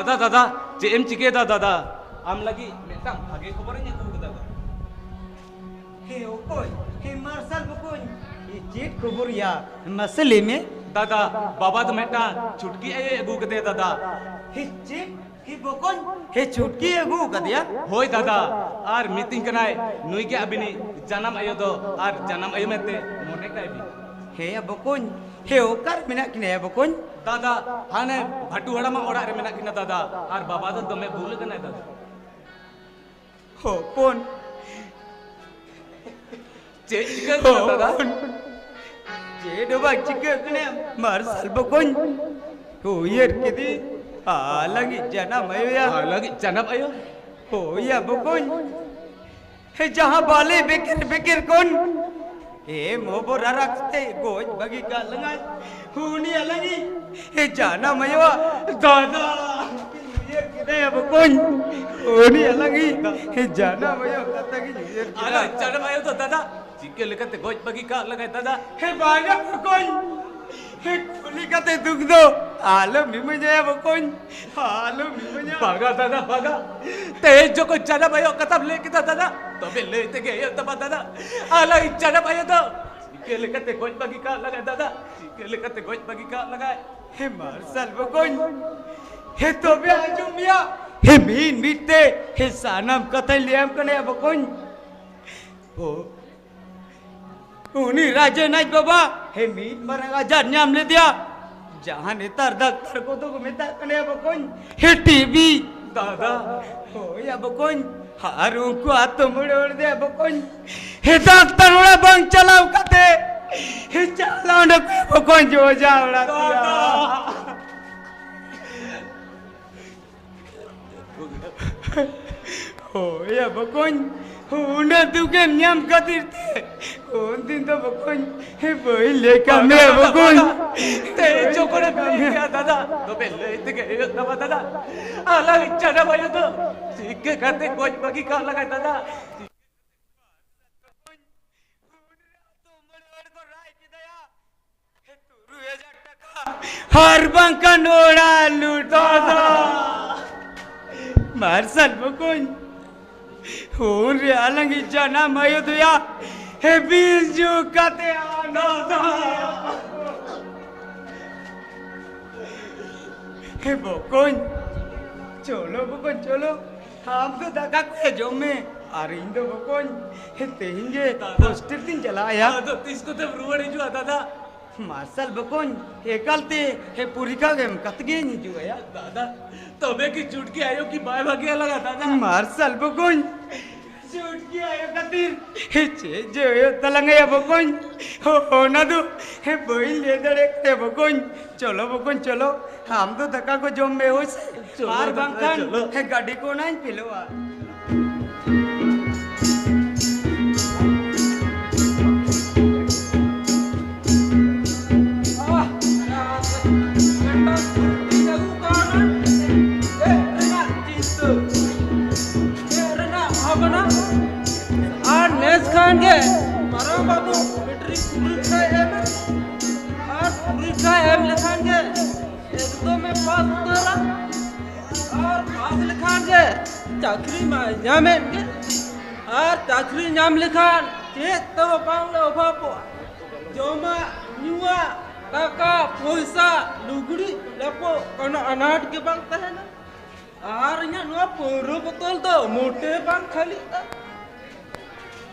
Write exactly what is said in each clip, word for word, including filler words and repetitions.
ᱫᱟᱫᱟ, ᱫᱟᱫᱟ, ᱪᱮᱫ ᱮᱢ ᱪᱤᱠᱟᱹᱭᱮᱫᱟ ᱫᱟᱫᱟ? ᱟᱢ ᱞᱟᱹᱜᱤᱫ ᱢᱤᱫᱴᱟᱝ ᱵᱷᱟᱜᱮ ᱠᱷᱚᱵᱚᱨᱤᱧ ᱟᱹᱜᱩ ᱟᱠᱟᱫᱟ ᱫᱟᱫᱟ᱾ ᱦᱮ ᱚᱠᱚᱭ? ᱦᱮ ᱢᱟᱨᱥᱟᱞ ᱵᱚᱠᱚᱧ, ᱮ ᱪᱮᱫ ᱠᱷᱚᱵᱚᱨ ᱭᱟ? ᱢᱟᱥᱮ ᱞᱟᱹᱭ ᱢᱮ᱾ ᱫᱟᱫᱟ, ᱵᱟᱵᱟ ᱫᱚ ᱢᱤᱫᱴᱟᱝ ᱪᱷᱩᱴᱠᱤ ᱟᱭᱳᱭ ᱟᱹᱜᱩ ᱟᱠᱟᱫᱮᱭᱟ ᱫᱟᱫᱟ᱾ ᱦᱮ ᱪᱮᱫ? ᱦᱮ ᱵᱚᱠᱚᱧ, ᱦᱮ ᱪᱷᱩᱴᱠᱤ ᱟᱹᱜᱩ ᱟᱠᱟᱫᱮᱭᱟ? ᱦᱳᱭ ᱫᱟᱫᱟ, ᱟᱨ ᱢᱤᱛᱟᱹᱧ ᱠᱟᱱᱟᱭ ᱱᱩᱭ ᱜᱮ ᱟᱹᱵᱤᱱᱤᱡ ᱡᱟᱱᱟᱢ ᱟᱭᱳ ᱫᱚ, ᱟᱨ ᱡᱟᱱᱟᱢ ᱟᱭᱳ ᱢᱮᱱᱛᱮ ᱢᱚᱱᱮ ᱠᱟᱭ ᱵᱤᱱ᱾ ᱦᱮᱸ ᱭᱟ ᱵᱚᱠᱚᱧ, ᱦᱮ ᱚᱠᱟᱨᱮ ᱢᱮᱱᱟᱜ ᱠᱤᱱᱟ ᱭᱟ ᱵᱚᱠᱚᱧ? ᱫᱟᱫᱟ, ᱦᱟᱱᱮ ᱵᱷᱟᱴᱩ ᱦᱟᱲᱟᱢᱟᱜ ᱚᱲᱟᱜ ᱨᱮ ᱢᱮᱱᱟᱜ ᱠᱤᱱᱟ ᱫᱟᱫᱟ, ᱟᱨ ᱵᱟᱵᱟ ᱫᱚ ᱫᱚᱢᱮ ᱵᱩᱞ ᱟᱠᱟᱱᱟᱭ ᱫᱟᱫᱟ᱾ ᱦᱚᱯᱚᱱ᱾ ᱪᱮᱫ ᱪᱤᱠᱟᱹᱜ ᱠᱟᱱᱟ ᱫᱟᱫᱟ? ᱦᱚᱯᱚᱱ᱾ ᱪᱮᱫ ᱦᱚᱸ ᱵᱟᱝ ᱪᱤᱠᱟᱹᱜ ᱠᱟᱱᱟ, ᱢᱟᱨᱥᱟᱞ ᱵᱚᱠᱚᱧ᱾ ᱩᱭᱦᱟᱹᱨ ᱠᱤᱫᱤᱧ, ᱟᱞᱟᱝᱤᱡ ᱡᱟᱱᱟᱢ ᱟᱭᱳᱭᱟ᱾ ᱟᱞᱟᱝᱤᱡ ᱡᱟᱱᱟᱢ ᱟᱭᱳ? ᱦᱳᱭ ᱭᱟ ᱵᱚᱠᱚᱧ᱾ ᱦᱮ ᱡᱟᱦᱟᱸ ᱵᱟᱞᱮ ᱵᱮᱠᱮᱨ ᱵᱮᱠᱮᱨ ᱠᱷᱚᱱ ᱦᱮ ᱢᱚᱵᱚ ᱨᱟᱨᱟ ᱠᱟᱛᱮ ᱜᱚᱡ ᱵᱟᱹᱜᱤ ᱠᱟᱜ ᱞᱟᱝᱟᱭ, ᱩᱱᱤ ᱟᱞᱟᱝᱤᱡ ᱦᱮ ᱡᱟᱱᱟᱢ ᱟᱭᱳᱣᱟ᱾ ᱫᱟᱫᱟ, ᱩᱭᱦᱟᱹᱨ ᱠᱮᱫᱟᱭᱟ ᱵᱚᱠᱚᱧ, ᱩᱱᱤ ᱟᱞᱟᱝᱤᱡ ᱦᱮ ᱡᱟᱱᱟᱢ ᱟᱭᱳ ᱠᱟᱛᱷᱟ ᱜᱤᱧ ᱩᱭᱦᱟᱹᱨ ᱠᱮᱫᱟ᱾ ᱟᱞᱟᱝ ᱡᱟᱱᱟᱢ ᱟᱭᱳ ᱫᱚ ᱫᱟᱫᱟ ᱪᱤᱠᱟᱹ ᱞᱮᱠᱟᱛᱮ ᱜᱚᱡ ᱵᱟᱹᱜᱤ ᱠᱟᱜ ᱞᱟᱝᱟᱭ ᱫᱟᱫᱟ? ᱦᱮ ᱵᱟᱝᱟ ᱵᱚᱠᱚᱧ, ᱦᱮ ᱠᱩᱞᱤ ᱠᱟᱛᱮ ᱫᱩᱠ ᱫᱚ ᱟᱞᱚᱢ ᱤᱢᱟᱹᱧᱟ ᱵᱚᱠᱚᱧ, ᱟᱞᱚᱢ ᱤᱢᱟᱹᱧᱟ᱾ ᱵᱟᱝᱟ ᱫᱟᱫᱟ, ᱵᱟᱝᱟ᱾ ᱛᱮᱦᱮᱧ ᱡᱚᱠᱷᱚᱱ ᱡᱟᱱᱟᱢ ᱟᱭᱳ ᱠᱟᱛᱷᱟᱢ ᱞᱟᱹᱭ ᱠᱮᱫᱟ ᱫᱟᱫᱟ, ᱛᱚᱵᱮ ᱞᱟᱹᱭ ᱛᱮᱜᱮ ᱦᱩᱭᱩᱜ ᱛᱟᱢᱟ ᱫᱟᱫᱟ᱾ ᱟᱞᱟᱝ ᱡᱟᱱᱟᱢ ᱟᱭᱳ ᱫᱚ ᱪᱤᱠᱟᱹ ᱞᱮᱠᱟᱛᱮ ᱜᱚᱡ ᱵᱟᱹᱜᱤ ᱠᱟᱜ ᱞᱟᱝᱟᱭ ᱫᱟᱫᱟ? ᱪᱤᱠᱟᱹ ᱞᱮᱠᱟᱛᱮ ᱜᱚᱡ ᱵᱟᱹᱜᱤ ᱠᱟᱜ ᱞᱟᱝᱟᱭ? ᱦᱮ ᱢᱟᱨᱥᱟᱞ ᱵᱚᱠᱚᱧ, ᱦᱮ ᱛᱚᱵᱮ ᱟᱸᱡᱚᱢ ᱢᱮᱭᱟ, ᱦᱮ ᱢᱤᱫ ᱢᱤᱫ ᱛᱮ ᱦᱮ ᱥᱟᱱᱟᱢ ᱠᱟᱛᱷᱟᱧ ᱞᱟᱹᱭᱟᱢ ᱠᱟᱱᱟ ᱭᱟ ᱵᱚᱠᱚᱧ᱾ ᱚ, ᱩᱱᱤ ᱨᱟᱡᱮᱱ ᱟᱡ ᱵᱟᱵᱟ ᱦᱮ ᱢᱤᱫ ᱢᱟᱨᱟᱝ ᱟᱡᱟᱨ ᱧᱟᱢ ᱞᱮᱫᱮᱭᱟ, ᱡᱟᱦᱟᱸ ᱱᱮᱛᱟᱨ ᱰᱟᱠᱛᱟᱨ ᱠᱚᱫᱚ ᱠᱚ ᱢᱮᱛᱟᱜ ᱠᱟᱱᱟ ᱭᱟ ᱵᱚᱠᱚᱧ ᱦᱮ ᱴᱤᱵᱤ᱾ ᱫᱟᱫᱟ᱾ ᱦᱳᱭ ᱭᱟ ᱵᱚᱠᱚᱧ, ᱟᱨ ᱩᱱᱠᱩ ᱟᱛᱳ ᱢᱚᱬᱮ ᱦᱚᱲ ᱫᱚ ᱭᱟ ᱵᱚᱠᱚᱧ ᱦᱮ ᱰᱟᱠᱛᱟᱨ ᱚᱲᱟᱜ ᱵᱟᱝ ᱪᱟᱞᱟᱣ ᱠᱟᱛᱮ ᱦᱮ ᱪᱟᱞᱟᱣ ᱱᱟᱠᱚ ᱭᱟ ᱵᱚᱠᱚᱧ ᱚᱡᱷᱟ ᱚᱲᱟᱜ ᱛᱮᱭᱟ᱾ ᱫᱟᱫᱟ᱾ ᱦᱳᱭ ᱭᱟ ᱵᱚᱠᱚᱧ, ᱩᱱᱟᱹᱜ ᱫᱩᱠᱮᱢ ᱧᱟᱢ ᱠᱷᱟᱹᱛᱤᱨ ᱛᱮ ᱩᱱᱫᱤᱱ ᱫᱚ ᱵᱚᱠᱚᱧ ᱵᱟᱹᱧ ᱞᱟᱹᱭ ᱠᱟᱜ ᱢᱮᱭᱟ ᱵᱚᱠᱚᱧ᱾ ᱛᱮ ᱡᱚᱠᱷᱚᱱᱮᱢ ᱞᱟᱹᱭ ᱠᱮᱜᱼᱟ ᱫᱟᱫᱟ, ᱛᱚᱵᱮ ᱞᱟᱹᱭ ᱛᱮᱜᱮ ᱦᱩᱭᱩᱜ ᱛᱟᱢᱟ ᱫᱟᱫᱟ᱾ ᱟᱞᱟᱝ ᱡᱟᱱᱟᱢ ᱟᱭᱳ ᱫᱚ ᱪᱤᱠᱟᱹ ᱠᱟᱛᱮ ᱜᱚᱡ ᱵᱟᱹᱜᱤ ᱠᱟᱜ ᱞᱟᱝᱟᱭ ᱫᱟᱫᱟ? ᱛᱩᱨᱩᱭ ᱦᱟᱡᱟᱨ ᱴᱟᱠᱟ ᱟᱨ ᱵᱟᱝᱠᱷᱟᱱ ᱚᱲᱟᱜ ᱞᱩᱴ᱾ ᱫᱟᱫᱟ! ᱢᱟᱨᱥᱟᱞ ᱵᱚᱠᱚᱧ, ᱦᱩᱱ ᱨᱮ ᱟᱞᱟᱝᱤᱡ ᱡᱟᱱᱟᱢ ᱟᱭᱳ ᱫᱚᱭᱟ ᱦᱮ ᱵᱤᱥ ᱡᱩ ᱠᱟᱛᱮ ᱟᱱᱟᱫᱟ᱾ ᱦᱮ ᱵᱚᱠᱚᱧ, ᱪᱚᱞᱚ ᱵᱚᱠᱚᱧ, ᱪᱚᱞᱚ᱾ ᱟᱢ ᱫᱚ ᱫᱟᱠᱟ ᱠᱚ ᱡᱚᱢ ᱢᱮ, ᱟᱨ ᱤᱧ ᱫᱚ ᱵᱚᱠᱚᱧ, ᱛᱮᱦᱮᱧ ᱜᱮ ᱫᱟᱫᱟ᱾ ᱦᱳᱥᱴᱮᱞ ᱛᱤᱧ ᱪᱟᱞᱟᱜ ᱟᱭᱟ᱾ ᱟᱫᱚ ᱛᱤᱥ ᱠᱚᱛᱮᱢ ᱨᱩᱣᱟᱹᱲ ᱦᱤᱡᱩᱜᱼᱟ ᱫᱟᱫᱟ? ᱢᱟᱨᱥᱟᱞ ᱵᱚᱠᱚᱧ, ᱮᱠᱟᱞ ᱛᱮ ᱦᱮ ᱯᱚᱨᱤᱠᱷᱟ ᱮᱢ ᱠᱟᱛᱮ ᱜᱮᱧ ᱦᱤᱡᱩᱜ ᱟᱭᱟ᱾ ᱫᱟᱫᱟ, ᱛᱚᱵᱮ ᱠᱤ ᱪᱩᱴᱠᱤ ᱟᱭᱳ ᱠᱤ ᱵᱟᱭ ᱵᱷᱟᱜᱮᱭᱟ ᱞᱟᱜᱟ ᱫᱟᱫᱟ? ᱢᱟᱨᱥᱟᱞ ᱵᱚᱠᱚᱧ, ᱪᱩᱴᱠᱤ ᱟᱭᱳ ᱠᱷᱟᱹᱛᱤᱨ ᱦᱮ ᱪᱮᱫ ᱡᱮ ᱦᱩᱭᱩᱜ ᱛᱟᱞᱟᱝ ᱟᱭᱟ ᱵᱚᱠᱚᱧ, ᱚᱱᱟ ᱫᱚ ᱦᱮ ᱵᱟᱹᱧ ᱞᱟᱹᱭ ᱫᱟᱲᱮᱭᱟᱜ ᱠᱟᱱᱟ ᱵᱚᱠᱚᱧ᱾ ᱪᱚᱞᱚ ᱵᱚᱠᱚᱧ ᱪᱚᱞᱚ, ᱟᱢ ᱫᱚ ᱫᱟᱠᱟ ᱠᱚ ᱡᱚᱢ ᱢᱮ ᱦᱳᱭ ᱥᱮ, ᱪᱚᱞᱚ ᱟᱨ ᱫᱟᱫᱟ, ᱵᱟᱝᱠᱷᱟᱱ ᱪᱚᱞᱚ᱾ ᱦᱮ ᱜᱟᱹᱰᱤ ᱠᱚ ᱚᱱᱟᱧ ᱯᱷᱮᱞᱚᱜᱼᱟ᱾ ᱟᱨ ᱱᱮᱥ ᱠᱷᱟᱱ ᱜᱮ ᱢᱟᱨᱟᱝ ᱵᱟᱹᱵᱩ ᱢᱮᱴᱨᱤᱠ ᱯᱚᱨᱤᱠᱠᱷᱟᱭ ᱮᱢᱟ᱾ ᱟᱨ ᱯᱚᱨᱤᱠᱠᱷᱟ ᱮᱢ ᱞᱮᱠᱷᱟᱱ ᱜᱮ ᱮᱠᱫᱚᱢᱮ ᱯᱟᱥ ᱩᱛᱟᱹᱨᱟ᱾ ᱟᱨ ᱯᱟᱥ ᱞᱮᱠᱷᱟᱱ ᱜᱮ ᱪᱟᱹᱠᱨᱤ ᱢᱟᱭ ᱧᱟᱢᱮᱫ ᱜᱮ᱾ ᱟᱨ ᱪᱟᱹᱠᱨᱤ ᱧᱟᱢ ᱞᱮᱠᱷᱟᱱ ᱪᱮᱫ ᱛᱮᱦᱚᱸ ᱵᱟᱝᱞᱮ ᱚᱵᱷᱟᱵᱚᱜᱼᱟ᱾ ᱡᱚᱢᱟᱜ, ᱧᱩᱣᱟᱜ, ᱴᱟᱠᱟ, ᱯᱚᱭᱥᱟ, ᱞᱩᱜᱽᱲᱤ, ᱞᱟᱯᱚ, ᱠᱳᱱᱳ ᱟᱱᱟᱴ ᱜᱮ ᱵᱟᱝ ᱛᱟᱦᱮᱱᱟ᱾ ᱟᱨ ᱤᱧᱟᱹᱜ ᱱᱚᱣᱟ ᱯᱟᱹᱣᱨᱟᱹ ᱵᱚᱛᱚᱞ ᱫᱚ ᱢᱚᱴᱮ ᱵᱟᱝ ᱠᱷᱟᱹᱞᱤᱜᱼᱟ᱾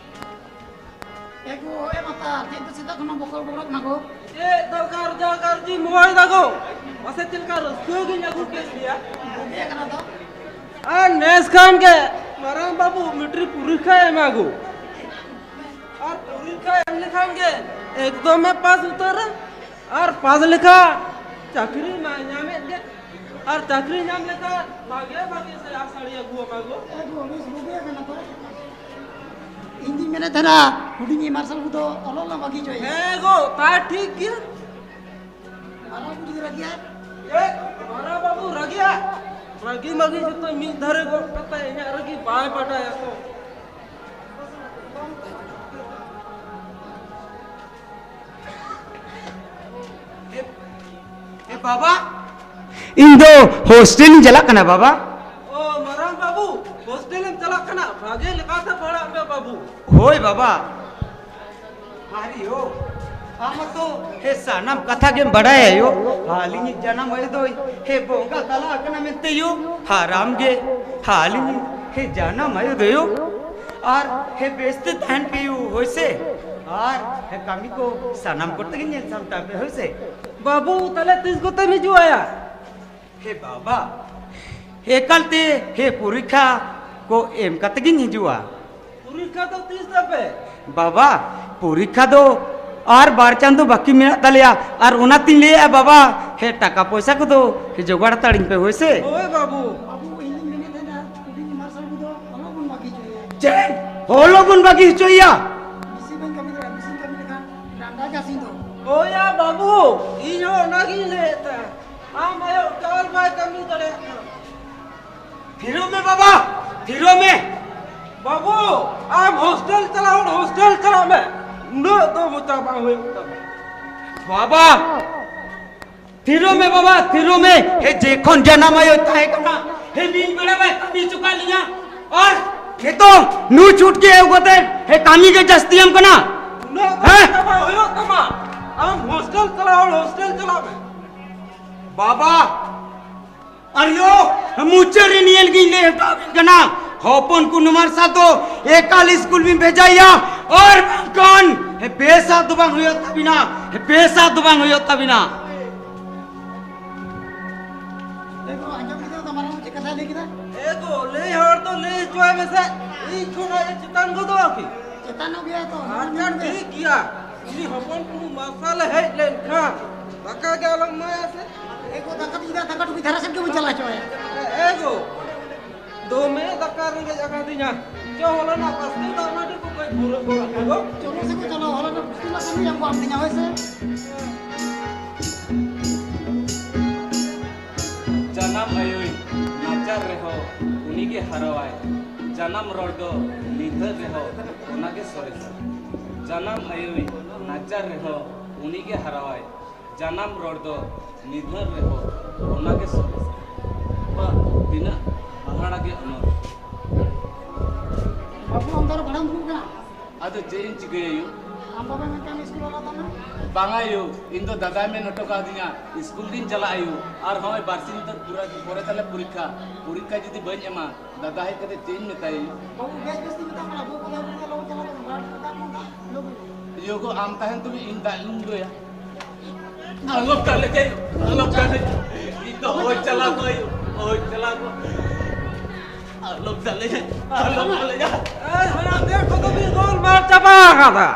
ᱮ ᱜᱳ, ᱮ ᱢᱟᱛᱟᱨ, ᱪᱮᱫ ᱫᱚ ᱥᱮᱛᱟᱜ ᱠᱷᱚᱱᱟᱜ ᱵᱚᱠᱚᱲ ᱵᱚᱠᱚᱲᱚᱜ ᱠᱟᱱᱟ ᱜᱳ? ᱪᱮᱫ ᱫᱚ ᱠᱟᱨᱡᱟ ᱠᱟᱨᱡᱤ ᱢᱚᱭ ᱫᱟᱜᱚ? ᱢᱟᱥᱮ ᱪᱮᱫ ᱞᱮᱠᱟ ᱨᱟᱹᱥᱠᱟᱹ ᱜᱤᱧ ᱟᱹᱜᱩ ᱠᱮᱫ ᱯᱮᱭᱟ᱾ ᱵᱩᱡᱷᱟᱹᱜ ᱠᱟᱱᱟ ᱛᱚ? ᱟᱨ ᱱᱮᱥ ᱠᱷᱟᱱ ᱜᱮ ᱢᱟᱨᱟᱝ ᱵᱟᱹᱵᱩ ᱢᱮᱴᱨᱤᱠ ᱯᱚᱨᱤᱠᱠᱷᱟ ᱮᱢᱟ ᱜᱳ᱾ ᱟᱨ ᱯᱚᱨᱤᱠᱠᱷᱟ ᱮᱢ ᱞᱮᱠᱷᱟᱱ ᱜᱮ ᱮᱠᱫᱚᱢᱮ ᱯᱟᱥ ᱩᱛᱟᱹᱨᱟ᱾ ᱟᱨ ᱯᱟᱥ ᱞᱮᱠᱷᱟᱱ ᱪᱟᱹᱠᱨᱤ ᱢᱟ ᱧᱟᱢᱮᱫ ᱜᱮ᱾ ᱟᱨ ᱪᱟᱹᱠᱨᱤ ᱧᱟᱢ ᱞᱮᱠᱷᱟᱱ ᱵᱷᱟᱜᱮ ᱵᱷᱟᱜᱮ ᱥᱮ ᱟᱥᱟᱲᱤᱭᱟᱹ ᱟᱹᱜᱩ ᱟᱢᱟ ᱜᱳ᱾ ᱮ ᱜᱳ, ᱵᱮᱥ ᱵᱩᱜᱤ ᱟᱠᱟᱱᱟ ᱛᱚ᱾ ᱤᱧ ᱫᱩᱧ ᱢᱮᱱᱮᱫ ᱛᱟᱦᱮᱱᱟ, ᱦᱩᱰᱤᱧᱤᱡ ᱢᱟᱨᱥᱟᱞ ᱠᱚᱫᱚ ᱚᱞᱚᱜ ᱞᱟᱝ ᱵᱟᱹᱜᱤ ᱦᱚᱪᱚᱭᱟ᱾ ᱦᱮᱸ ᱜᱳ, ᱛᱟ ᱴᱷᱤᱠ ᱜᱮᱭᱟ᱾ ᱢᱟᱨᱟᱝ ᱵᱟᱹᱵᱩ ᱡᱩᱫᱤ ᱨᱟᱹᱜᱤᱭᱟ? ᱮ, ᱢᱟᱨᱟᱝ ᱵᱟᱹᱵᱩ ᱨᱟᱹᱜᱤᱭᱟ? ᱨᱟᱹᱜᱤ ᱢᱟᱹᱜᱤ ᱡᱚᱛᱚ ᱢᱤᱫ ᱫᱷᱟᱨᱮ ᱜᱚᱫ ᱠᱟᱛᱮ ᱤᱧᱟᱹᱜ ᱨᱟᱹᱜᱤ ᱵᱟᱭ ᱵᱟᱰᱟᱭᱟ ᱛᱚ᱾ ᱮ, ᱮ ᱵᱟᱵᱟ, ᱤᱧ ᱫᱚ ᱦᱳᱥᱴᱮᱞ ᱤᱧ ᱪᱟᱞᱟᱜ ᱠᱟᱱᱟ ᱵᱟᱵᱟ᱾ ᱚ, ᱢᱟᱨᱟᱝ ᱵᱟᱹᱵᱩ, ᱦᱳᱥᱴᱮᱞ ᱮᱢ ᱪᱟᱞᱟᱜ ᱠᱟᱱᱟ? ᱵᱷᱟᱜᱮ ᱞᱮᱠᱟᱛᱮ ᱯᱟᱲᱦᱟᱜ ᱢᱮ ᱵᱟᱹᱵᱩ᱾ ᱦᱳᱭ ᱵᱟᱵᱟ᱾ ᱟᱨᱮ ᱭᱳ, ᱟᱢ ᱢᱟᱛᱚ ᱦᱮ ᱥᱟᱱᱟᱢ ᱠᱟᱛᱷᱟ ᱜᱮᱢ ᱵᱟᱰᱟᱭᱟ ᱭᱳ᱾ ᱟᱹᱞᱤᱧᱤᱡ ᱡᱟᱱᱟᱢ ᱟᱭᱳ ᱫᱚᱭ ᱦᱮ ᱵᱚᱸᱜᱟ ᱛᱟᱞᱟ ᱟᱠᱟᱱᱟ ᱢᱮᱱᱛᱮ ᱭᱳ᱾ ᱟᱨ ᱟᱢ ᱜᱮ ᱟᱹᱞᱤᱧᱤᱡ ᱦᱮ ᱡᱟᱱᱟᱢ ᱟᱭᱳ ᱫᱚ ᱭᱳ᱾ ᱟᱨ ᱦᱮ ᱵᱮᱥᱛᱮ ᱛᱟᱦᱮᱱ ᱯᱮ ᱭᱳ, ᱦᱳᱭ ᱥᱮ? ᱟᱨ ᱦᱮ ᱠᱟᱹᱢᱤ ᱠᱚ ᱥᱟᱱᱟᱢ ᱠᱚᱛᱮ ᱜᱮ ᱧᱮᱞ ᱥᱟᱢᱴᱟᱣ ᱯᱮ, ᱦᱳᱭ ᱥᱮ? ᱵᱟᱹᱵᱩ, ᱛᱟᱦᱞᱮ ᱛᱤᱥ ᱠᱚᱛᱮᱢ ᱦᱤᱡᱩᱜᱼᱟ ᱭᱟ? ᱦᱮ ᱵᱟᱵᱟ, ᱮᱠᱟᱞ ᱛᱮ ᱦᱮ ᱯᱚᱨᱤᱠᱠᱷᱟ ᱠᱚ ᱮᱢ ᱠᱟᱛᱮ ᱜᱤᱧ ᱦᱤᱡᱩᱜᱼᱟ᱾ ᱯᱚᱨᱤᱠᱠᱷᱟ ᱫᱚ ᱛᱤᱥ ᱛᱟᱯᱮ? ᱵᱟᱵᱟ, ᱯᱚᱨᱤᱠᱠᱷᱟ ᱫᱚ ᱟᱨ ᱵᱟᱨ ᱪᱟᱸᱫᱚ ᱵᱟᱹᱠᱤ ᱢᱮᱱᱟᱜ ᱛᱟᱞᱮᱭᱟ, ᱟᱨ ᱚᱱᱟᱛᱤᱧ ᱞᱟᱹᱭᱮᱫᱼᱟ ᱵᱟᱵᱟ, ᱦᱮ ᱴᱟᱠᱟ ᱯᱚᱭᱥᱟ ᱠᱚᱫᱚ ᱦᱮ ᱡᱚᱜᱟᱲ ᱦᱟᱛᱟᱲᱤᱧ ᱯᱮ, ᱦᱳᱭ ᱥᱮ? ᱦᱳᱭ ᱵᱟᱹᱵᱩ᱾ ᱵᱟᱹᱵᱩ, ᱤᱧ ᱫᱩᱧ ᱢᱮᱱᱮᱫ ᱛᱟᱦᱮᱱᱟ, ᱦᱩᱰᱤᱧ ᱢᱟᱨᱥᱟᱞ ᱠᱚᱫᱚ ᱟᱞᱚᱵᱚᱱ ᱵᱟᱹᱜᱤ ᱦᱚᱪᱚᱭᱟ᱾ ᱪᱮᱫ? ᱟᱞᱚᱵᱚᱱ ᱵᱟᱹᱜᱤ ᱦᱚᱪᱚᱭᱟ? ᱵᱮᱥᱤ ᱵᱟᱹᱧ ᱠᱟᱹᱢᱤ ᱫᱟᱲᱮᱭᱟᱜᱼᱟ, ᱵᱮᱥᱤᱧ ᱠᱟᱹᱢᱤ ᱞᱮᱠᱷᱟᱱ ᱰᱟᱸᱰᱟ ᱜᱮ ᱦᱟᱹᱥᱩᱧ ᱫᱚ᱾ ᱦᱳᱭ ᱭᱟ ᱵᱟᱹᱵᱩ, ᱤᱧ ᱦᱚᱸ ᱚᱱᱟᱜᱤᱧ ᱞᱟᱹᱭᱮᱫ ᱛᱟᱦᱮᱸᱫ᱾ ᱟᱢ ᱟᱭᱳ ᱮᱠᱟᱞ ᱵᱟᱭ ᱠᱟᱹᱢᱤ ᱫᱟᱲᱮᱭᱟᱜ ᱠᱟᱱᱟ᱾ ᱛᱷᱤᱨᱚᱜ ᱢᱮ ᱵᱟᱵᱟ, ᱛᱷᱤᱨᱚᱜ ᱢᱮ᱾ ᱵᱟᱹᱵᱩ, ᱟᱢ ᱦᱳᱥᱴᱮᱞ ᱪᱟᱞᱟᱣ ᱦᱚᱲ ᱦᱳᱥᱴᱮᱞ ᱪᱟᱞᱟᱜ ᱢᱮ, ᱩᱱᱟᱹᱜ ᱫᱚ ᱢᱚᱪᱟ ᱵᱟᱝ ᱦᱩᱭᱩᱜ ᱛᱟᱢᱟ᱾ ᱵᱟᱵᱟ, ᱛᱷᱤᱨᱚᱜ ᱢᱮ ᱵᱟᱵᱟ, ᱛᱷᱤᱨᱚᱜ ᱢᱮ᱾ ᱦᱮ, ᱡᱮᱠᱷᱚᱱ ᱡᱟᱱᱟᱢ ᱟᱭᱳᱭ ᱛᱟᱦᱮᱸ ᱠᱟᱱᱟ, ᱦᱮ, ᱢᱤᱫ ᱵᱮᱲᱟ ᱵᱟᱭ ᱠᱟᱹᱢᱤ ᱦᱚᱪᱚ ᱠᱟᱫ ᱞᱤᱧᱟ᱾ ᱟᱨ ᱱᱤᱛᱚᱝ ᱱᱩᱭ ᱪᱷᱩᱴᱠᱤ ᱟᱹᱜᱩ ᱠᱟᱛᱮ, ᱦᱮ, ᱠᱟᱹᱢᱤ ᱜᱮ ᱡᱟᱹᱥᱛᱤᱭᱟᱢ ᱠᱟᱱᱟ᱾ ᱩᱱᱟᱹᱜ ᱫᱚ ᱦᱮᱸ? ᱪᱟᱵᱟ ᱦᱩᱭᱩᱜ ᱛᱟᱢᱟ᱾ ᱟᱢ ᱦᱳᱥᱴᱮᱞ ᱪᱟᱞᱟᱣ ᱦᱚᱲ ᱦᱳᱥᱴᱮᱞ ᱪᱟᱞᱟᱜ ᱢᱮ᱾ ᱵᱟᱵᱟ, ᱟᱨ ᱭᱳ, ᱢᱩᱪᱟᱹᱫ ᱨᱮ ᱱᱤᱭᱟᱹ ᱞᱟᱹᱜᱤᱫ ᱞᱟᱹᱭ ᱦᱚᱴᱚ ᱟᱵᱤᱱ ᱠᱟᱱᱟ, ᱦᱚᱯᱚᱱ ᱠᱩᱱᱩ ᱢᱟᱨᱥᱟᱞ ᱫᱚ ᱮᱠᱟᱞ ᱥᱠᱩᱞ ᱵᱤᱱ ᱵᱷᱮᱡᱟᱭᱟ, ᱟᱨ ᱵᱟᱝᱠᱷᱟᱱ ᱵᱮᱥᱟᱜ ᱫᱚ ᱵᱟᱝ ᱦᱩᱭᱩᱜ ᱛᱟᱵᱤᱱᱟ, ᱵᱮᱥᱟᱜ ᱫᱚ ᱵᱟᱝ ᱦᱩᱭᱩᱜ ᱛᱟᱵᱤᱱᱟ᱾ ᱮ ᱜᱳ, ᱟᱸᱡᱚᱢ ᱠᱮᱫᱟ ᱛᱚ ᱢᱟᱨᱟᱝ ᱪᱮᱫ ᱠᱟᱛᱷᱟᱭ ᱞᱟᱹᱭ ᱠᱮᱫᱟ? ᱮ ᱜᱳ, ᱞᱟᱹᱭ ᱦᱚᱲ ᱫᱚ ᱞᱟᱹᱭ ᱦᱚᱪᱚᱭ ᱢᱮᱥᱮ, ᱤᱧ ᱠᱷᱚᱱ ᱟᱡ ᱪᱮᱛᱟᱱ ᱜᱚᱫᱚᱜᱼᱟ ᱠᱤ? ᱪᱮᱛᱟᱱᱚᱜ ᱜᱮᱭᱟᱭ ᱛᱚ, ᱟᱪᱪᱷᱟ, ᱟᱸᱡᱚᱢ ᱢᱮ᱾ ᱴᱷᱤᱠ ᱜᱮᱭᱟ, ᱩᱱᱤ ᱦᱚᱯᱚᱱ ᱠᱩᱱᱩ ᱢᱟᱨᱥᱟᱞᱮ ᱦᱮᱡ ᱞᱮᱱᱠᱷᱟᱱ ᱫᱟᱠᱟ ᱜᱮ ᱟᱞᱚᱢ ᱮᱢᱟᱭᱟ ᱥᱮ᱾ ᱮ ᱜᱳ, ᱫᱟᱠᱟ ᱫᱚ ᱪᱮᱫᱟᱜ ᱫᱟᱠᱟ ᱴᱩᱠᱩᱡ ᱫᱷᱟᱨᱮ ᱥᱮᱫ ᱜᱮᱵᱚᱱ ᱪᱟᱞᱟᱣ ᱦᱚᱪᱚᱣᱟᱭᱟ᱾ ᱮ ᱜᱳ, ᱫᱚᱢᱮ ᱫᱟᱠᱟ ᱨᱮᱸᱜᱮᱡ ᱟᱠᱟᱫᱤᱧᱟ᱾ ᱪᱚ, ᱦᱚᱞᱟᱱᱟᱜ ᱵᱟᱥᱠᱮ ᱫᱟᱜ ᱢᱟᱹᱰᱤ ᱠᱚ ᱠᱟᱹᱡ ᱵᱷᱩᱨᱟᱹᱜ ᱜᱚᱫ ᱟᱠᱚ ᱫᱚ᱾ ᱪᱚᱞᱚ ᱥᱮ ᱜᱳ, ᱪᱚᱞᱚ, ᱦᱚᱞᱟᱱᱟᱜ ᱵᱟᱥᱠᱮ ᱫᱟᱜ ᱢᱟᱹᱰᱤ ᱟᱹᱜᱩ ᱟᱢ ᱛᱤᱧᱟ, ᱦᱳᱭ ᱥᱮ᱾ ᱡᱟᱱᱟᱢ ᱟᱭᱳᱭ ᱱᱟᱪᱟᱨ ᱨᱮᱦᱚᱸ ᱩᱱᱤᱜᱮ ᱦᱟᱨᱟᱣᱟᱭ᱾ ᱡᱟᱱᱟᱢ ᱨᱚᱲ ᱫᱚ ᱱᱤᱫᱷᱟᱹ ᱨᱮᱦᱚᱸ ᱚᱱᱟᱜᱮ ᱥᱚᱨᱮᱥᱟ᱾ ᱡᱟᱱᱟᱢ ᱟᱭᱳᱭ ᱱᱟᱪᱟᱨ ᱨᱮᱦᱚᱸ ᱩᱱᱤᱜᱮ ᱦᱟᱨᱟᱣᱟᱭ᱾ ᱡᱟᱱᱟᱢ ᱨᱚᱲ ᱫᱚ ᱱᱤᱫᱷᱟᱹᱱ ᱨᱮᱦᱚᱸ ᱚᱱᱟ ᱜᱮ ᱥᱚᱨᱮᱥ᱾ ᱵᱟ, ᱛᱤᱱᱟᱹᱜ ᱦᱟᱦᱟᱲᱟ ᱜᱮ ᱚᱱᱚᱞ᱾ ᱵᱟᱹᱵᱩ, ᱚᱱᱛᱮ ᱨᱮ ᱵᱷᱟᱲᱟᱢ ᱫᱩᱲᱩᱵ ᱠᱟᱱᱟ? ᱟᱫᱚ ᱪᱮᱫ ᱤᱧ ᱪᱤᱠᱟᱹᱭᱟ ᱭᱳ? ᱟᱢ ᱵᱟᱵᱟ ᱢᱮᱱᱛᱮ ᱟᱢ ᱤᱥᱠᱩᱞ ᱚᱞ ᱛᱟᱢᱟ? ᱵᱟᱝᱟ ᱭᱳ, ᱤᱧ ᱫᱚ ᱫᱟᱫᱟᱭ ᱢᱮᱱ ᱦᱚᱴᱚ ᱠᱟᱣᱫᱤᱧᱟ ᱤᱥᱠᱩᱞ ᱜᱤᱧ ᱪᱟᱞᱟᱜᱼᱟ ᱭᱳ᱾ ᱟᱨ ᱦᱚᱸᱜᱼᱚᱭ ᱵᱟᱨᱥᱤᱧ ᱩᱛᱟᱹᱨ ᱯᱩᱨᱟᱹ ᱯᱚᱨᱮ ᱛᱟᱞᱮ ᱯᱚᱨᱤᱠᱠᱷᱟ᱾ ᱯᱚᱨᱤᱠᱠᱷᱟ ᱡᱩᱫᱤ ᱵᱟᱹᱧ ᱮᱢᱟ, ᱫᱟᱫᱟ ᱦᱮᱡ ᱠᱟᱛᱮ ᱪᱮᱫ ᱤᱧ ᱢᱮᱛᱟᱭᱟ ᱭᱳ? ᱵᱟᱹᱵᱩ, ᱵᱮᱥ ᱵᱮᱥ ᱛᱤᱧ ᱢᱮᱛᱟᱢ ᱠᱟᱱᱟ, ᱵᱟᱹᱵᱩ, ᱵᱟᱹᱵᱩ, ᱵᱟᱹᱵᱩ, ᱵᱟᱹᱵᱩ, ᱵᱟᱹᱵᱩ, ᱵᱟᱹᱵᱩ᱾ ᱭᱳ ᱜᱳ, ᱟᱢ ᱛᱟᱦᱮᱱ ᱛᱩᱞᱩᱡ ᱤᱧ ᱫᱟᱜ ᱧᱩᱧ ᱞᱩᱭᱟ᱾ ᱟᱞᱚᱢ ᱫᱟᱞᱮᱧᱟ ᱭᱳ, ᱟᱞᱚᱢ ᱫᱟᱞᱮᱧᱟ᱾ ᱤᱧ ᱫᱚ ᱦᱳᱭ ᱪᱟᱞᱟᱣ ᱠᱚᱜ ᱭᱳ, ᱦᱳᱭ ᱪᱟᱞᱟᱣ ᱠᱚᱜ᱾ ᱟᱞᱚᱢ ᱫᱟᱞᱮᱧᱟ, ᱟᱞᱚᱢ ᱫᱟᱞᱮᱧᱟ᱾ ᱮᱭ, ᱦᱟᱲᱟᱢ ᱫᱮ, ᱠᱚᱫᱚ ᱵᱤᱱ ᱜᱳᱞᱢᱟᱞ ᱪᱟᱵᱟ ᱟᱠᱟᱫᱟ᱾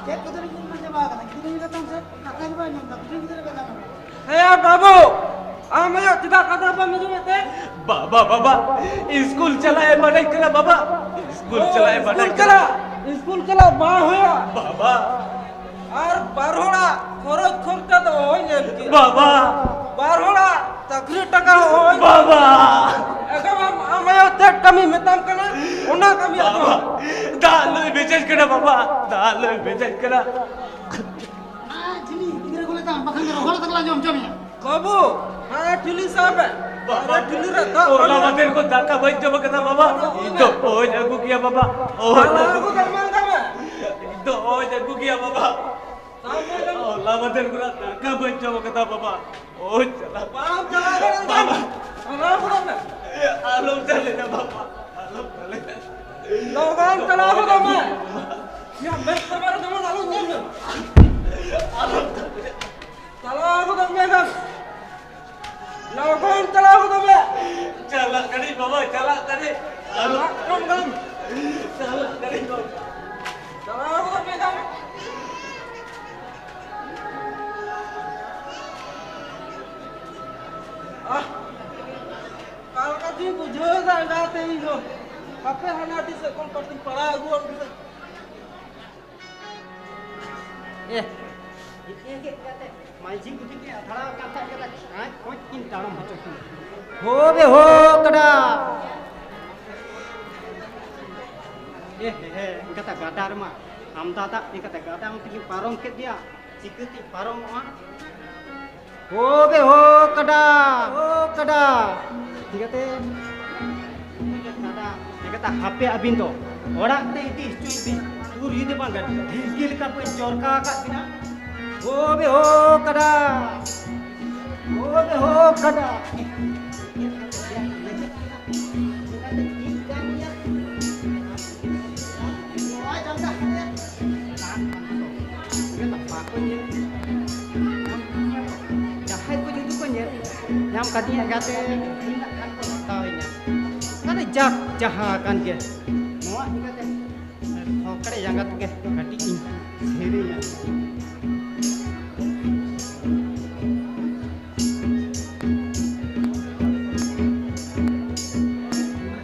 ᱪᱮᱫ ᱠᱚᱫᱚ ᱵᱤᱱ ᱜᱳᱞᱢᱟᱞ ᱪᱟᱵᱟ ᱟᱠᱟᱫᱟ? ᱜᱤᱫᱽᱨᱟᱹ ᱜᱤᱫᱽᱨᱟᱹ ᱛᱟᱢ ᱥᱮ ᱠᱟᱛᱷᱟ ᱜᱮ ᱵᱟᱭ ᱟᱸᱡᱚᱢ ᱮᱫᱟ, ᱵᱩᱰᱷᱤ ᱜᱤᱫᱽᱨᱟᱹ ᱞᱮᱠᱟ ᱫᱟᱢ᱾ ᱦᱮᱸ ᱭᱟ ᱵᱟᱹᱵᱩ, ᱟᱢ ᱟᱭᱳ ᱪᱮᱫᱟᱜ ᱠᱟᱛᱷᱟ ᱵᱟᱢ ᱟᱸᱡᱚᱢᱮᱫ ᱛᱮ? ᱵᱟᱵᱟ, ᱵᱟᱵᱟ, ᱤᱥᱠᱩᱞ ᱪᱟᱞᱟᱜ ᱮ ᱵᱟᱰᱟᱭ ᱠᱟᱱᱟ ᱵᱟᱵᱟ, ᱤᱥᱠᱩᱞ ᱪᱟᱞᱟᱜ ᱮ ᱵᱟᱰᱟᱭ ᱤᱥᱠᱩᱞ ᱠᱟᱱᱟ᱾ ᱪᱟᱞᱟᱜ, ᱤᱥᱠᱩᱞ ᱪᱟᱞᱟᱜ ᱵᱟᱝ ᱦᱩᱭᱩᱜᱼᱟ᱾ ᱵᱟᱵᱟ᱾ ᱟᱨ ᱵᱟᱨ ᱦᱚᱲᱟᱜ ᱠᱷᱚᱨᱚᱪ ᱠᱷᱚᱨᱪᱟ ᱫᱚ ᱚᱦᱚᱧ ᱮᱢ ᱠᱮᱭᱟ᱾ ᱵᱟᱵᱟ᱾ ᱵᱟᱨ ᱦᱚᱲᱟᱜ ᱪᱟᱹᱠᱨᱤ ᱴᱟᱠᱟ ᱦᱚᱸ ᱚᱦᱚᱧ ᱵᱟᱵᱟ᱾ ᱮᱠᱫᱚᱢ ᱟᱢ, ᱟᱢ ᱟᱭᱳ ᱪᱮᱫ ᱠᱟᱹᱢᱤ ᱢᱮᱛᱟᱢ ᱠᱟᱱᱟ, ᱚᱱᱟ ᱠᱟᱹᱢᱤ ᱵᱟᱵᱟ᱾ ᱟᱫᱚ᱾ ᱫᱟᱜ ᱞᱩᱭ ᱵᱷᱮᱡᱟᱧ ᱠᱟᱱᱟ ᱵᱟᱵᱟ, ᱫᱟᱜ ᱞᱩᱭ ᱵᱷᱮᱡᱟᱧ ᱠᱟᱱᱟ᱾ ᱚᱱᱟ ᱡᱤᱱᱤᱥ ᱜᱤᱫᱽᱨᱟᱹ ᱠᱚ ᱞᱟᱹᱭ ᱛᱟᱢ, ᱵᱟᱠᱷᱟᱱ ᱫᱚ ᱨᱚᱦᱚᱲ ᱠᱟᱛᱮ ᱞᱟᱝ ᱡᱚᱢ ᱦᱚᱪᱚ ᱢᱮᱭᱟ᱾ ᱵᱟᱹᱵᱩ, ᱦᱟᱱᱟ ᱴᱷᱤᱞᱤ ᱥᱟᱵ ᱢᱮ᱾ ᱵᱟᱵᱟ, ᱦᱟᱱᱟ ᱴᱷᱤᱞᱤ ᱨᱮ ᱫᱟᱜ ᱦᱚᱞᱟ ᱵᱟᱹᱱᱩᱜᱼᱟ᱾ ᱢᱟᱫᱷᱮᱨ ᱠᱷᱚᱱ ᱫᱟᱠᱟ ᱵᱟᱹᱧ ᱡᱚᱢ ᱠᱟᱫᱟ ᱵᱟᱵᱟ᱾ ᱤᱧ ᱫᱚ ᱚᱦᱚᱧ ᱟᱹᱜᱩ ᱠᱮᱭᱟ ᱵᱟᱵᱟ᱾ ᱚᱦᱚᱧ ᱦᱟᱞᱟ ᱟᱹᱜᱩ ᱟᱹᱜᱩ ᱠᱮᱭᱟ᱾ ᱫᱟᱜ ᱢᱟᱹᱭ ᱫᱟᱜ ᱢᱮ᱾ ᱤᱧ ᱫᱚ ᱚᱦᱚᱧ ᱟᱹᱜᱩ ᱠᱮᱭᱟ ᱵᱟᱵᱟ᱾ ᱥᱟᱵ ᱢᱮ ᱫᱟᱜ᱾ ᱦᱚᱞᱟ ᱢᱟᱫᱷᱮᱨ ᱠᱷᱚᱱᱟᱜ ᱫᱟᱠᱟ ᱵᱟᱹᱧ ᱡᱚᱢ ᱠᱟᱫᱟ ᱵᱟᱵᱟ᱾ ᱚᱦᱚᱧ ᱪᱟᱞᱟᱜ᱾ ᱵᱟᱢ ᱪᱟᱞᱟᱣ ᱫᱟᱲᱮᱭᱟᱜᱼᱟ᱾ ᱵᱟᱵᱟ᱾ ᱪᱟᱞᱟᱣ ᱜᱚᱫᱚᱜ ᱢᱮ᱾ ᱟᱞᱚᱢ ᱫᱟᱞᱮᱧᱟ ᱵᱟᱵᱟ᱾ ᱟᱞᱚᱢ ᱫᱟᱞᱮᱧᱟ᱾ ᱞᱚᱜᱚᱱ ᱪᱟᱞᱟᱣ ᱜᱚᱫᱚᱜ ᱢᱮ᱾ ᱤᱧᱟᱹᱜ ᱢᱮᱫ ᱥᱟᱢᱟᱝ ᱨᱮ ᱡᱮᱢᱚᱱ ᱟᱞᱚᱢ ᱧᱮᱞ ᱧᱟᱢ᱾ ᱟᱞᱚᱢ ᱫᱟᱞᱮᱧᱟ᱾ ᱪᱟᱞᱟᱣ ᱜᱚᱫᱚᱜ ᱢᱮ ᱮᱠᱫᱚᱢ᱾ ᱞᱚᱜᱚᱱ ᱪᱟᱞᱟᱣ ᱜᱚᱫᱚᱜ ᱢᱮ᱾ ᱪᱟᱞᱟᱜ ᱠᱟᱹᱱᱟᱹᱧ ᱵᱟᱵᱟ, ᱪᱟᱞᱟᱜ ᱠᱟᱹᱱᱟᱹᱧ᱾ ᱟᱞᱚᱢ ᱪᱟᱞᱟᱜ ᱠᱟᱹᱱᱟᱹᱧ ᱵᱟᱵᱟ᱾ ᱪᱟᱞᱟᱣ ᱜᱚᱫᱚᱜ ᱢᱮ ᱮᱠᱫᱚᱢ᱾ ᱟᱦ, ᱚᱠᱟ ᱞᱮᱠᱟ ᱪᱚᱧ ᱵᱩᱡᱷᱟᱹᱣ ᱮᱫᱟ ᱮᱸᱜᱟᱛᱮ ᱤᱧ ᱦᱚᱸ᱾ ᱦᱟᱯᱮ ᱦᱟᱱᱟ ᱟᱹᱰᱤ ᱥᱮᱫ ᱠᱷᱚᱱ ᱠᱟᱹᱴᱤᱡ ᱯᱟᱲᱟᱣ ᱟᱹᱜᱩᱣᱟᱜ ᱜᱮ᱾ ᱮ, ᱦᱮᱸᱫᱮ ᱦᱮᱸᱫᱮ ᱠᱟᱛᱮ ᱢᱟᱹᱡᱷᱤ ᱵᱩᱰᱷᱤ ᱠᱤᱱ ᱟᱛᱷᱲᱟᱣ ᱟᱠᱟᱱ ᱛᱟᱦᱮᱸᱫ ᱠᱟᱛᱮ ᱠᱟᱸᱪ ᱠᱚᱸᱪ ᱠᱤᱱ ᱛᱟᱲᱟᱢ ᱦᱚᱪᱚ ᱠᱤᱱᱟ᱾ ᱦᱳ ᱵᱮ ᱦᱳ ᱠᱟᱰᱟ᱾ ᱮ ᱦᱮ ᱦᱮ, ᱮᱱᱠᱟᱛᱮ ᱜᱟᱰᱟ ᱨᱮᱢᱟ ᱟᱢᱫᱟ ᱫᱟᱜ, ᱮᱱᱠᱟᱛᱮ ᱜᱟᱰᱟ ᱚᱱᱛᱮ ᱠᱤᱱ ᱯᱟᱨᱚᱢ ᱠᱮᱫ ᱜᱮᱭᱟ, ᱪᱤᱠᱟᱹᱛᱮ ᱯᱟᱨᱚᱢᱚᱜᱼᱟ? ᱳ ᱵᱮ ᱦᱳ ᱠᱟᱰᱟ, ᱳ ᱠᱟᱰᱟ᱾ ᱴᱷᱤᱠ ᱟᱪᱷᱮ, ᱠᱟᱰᱟ, ᱴᱷᱤᱠ ᱟᱪᱷᱮ, ᱦᱟᱯᱮ ᱟᱹᱵᱤᱱ ᱫᱚ ᱚᱲᱟᱜ ᱛᱮ ᱤᱫᱤ ᱦᱚᱪᱚᱭ ᱵᱤᱱ᱾ ᱥᱩᱨ ᱡᱩᱫᱤ ᱵᱟᱝ ᱜᱟᱹᱰᱤ ᱰᱷᱤᱝᱠᱤ ᱞᱮᱠᱟ ᱠᱚ ᱪᱚᱨᱠᱟ ᱟᱠᱟᱫ ᱵᱤᱱᱟ᱾ ᱳ ᱵᱮ ᱦᱳ ᱠᱟᱰᱟ, ᱳ ᱵᱮ ᱦᱳ ᱠᱟᱰᱟ᱾ ᱵᱟᱠᱚ ᱧᱮᱞ, ᱡᱟᱦᱟᱸᱭ ᱠᱚ ᱡᱩᱫᱤ ᱠᱚ ᱧᱮᱞ ᱧᱟᱢ ᱠᱟᱫᱤᱧᱟ ᱮᱸᱜᱟᱛᱮ, ᱤᱧ ᱱᱟᱜ ᱠᱷᱟᱱ ᱠᱚ ᱦᱟᱛᱟᱣ ᱤᱧᱟ᱾ ᱛᱟᱦᱞᱮ ᱡᱟᱠ, ᱡᱟᱦᱟᱸ ᱟᱠᱟᱱ ᱜᱮ, ᱱᱚᱣᱟ ᱤᱫᱤ ᱠᱟᱛᱮ ᱦᱚᱠᱲᱮ ᱡᱟᱸᱜᱟ ᱛᱮᱜᱮ ᱠᱟᱹᱴᱤᱡ ᱤᱧ ᱥᱮᱨᱮᱧᱟ᱾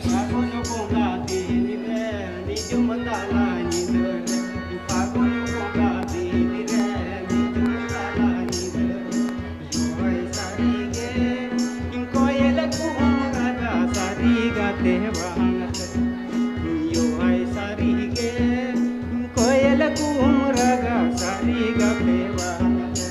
ᱯᱷᱟᱹᱜᱩᱱ ᱵᱚᱸᱜᱟ ᱫᱤᱱ ᱨᱮ ᱱᱤᱡᱩᱢ ᱛᱟᱞᱟ ᱧᱤᱫᱟᱹ ᱨᱮ, ᱯᱷᱟᱹᱜᱩᱱ ᱵᱚᱸᱜᱟ ᱫᱤᱱ ᱨᱮ ᱱᱤᱡᱩᱢ ᱛᱟᱞᱟ ᱧᱤᱫᱟᱹ ᱨᱮ, ᱡᱚᱦᱟᱭ ᱥᱟᱹᱨᱤ ᱜᱮ ᱠᱚᱭᱮᱞ ᱠᱚᱦᱚᱸ ᱨᱟᱜᱟ ᱥᱟᱹᱨᱤ ᱜᱟᱛᱮ ᱵᱟᱝ ᱛᱮ, ᱡᱚᱦᱟᱭ ᱥᱟᱹᱨᱤ ᱜᱮ ᱠᱚᱭᱮᱞ ᱠᱚᱦᱚᱸ ᱨᱟᱜᱟ ᱥᱟᱹᱨᱤ ᱜᱟᱛᱮ ᱵᱟᱝ ᱛᱮ᱾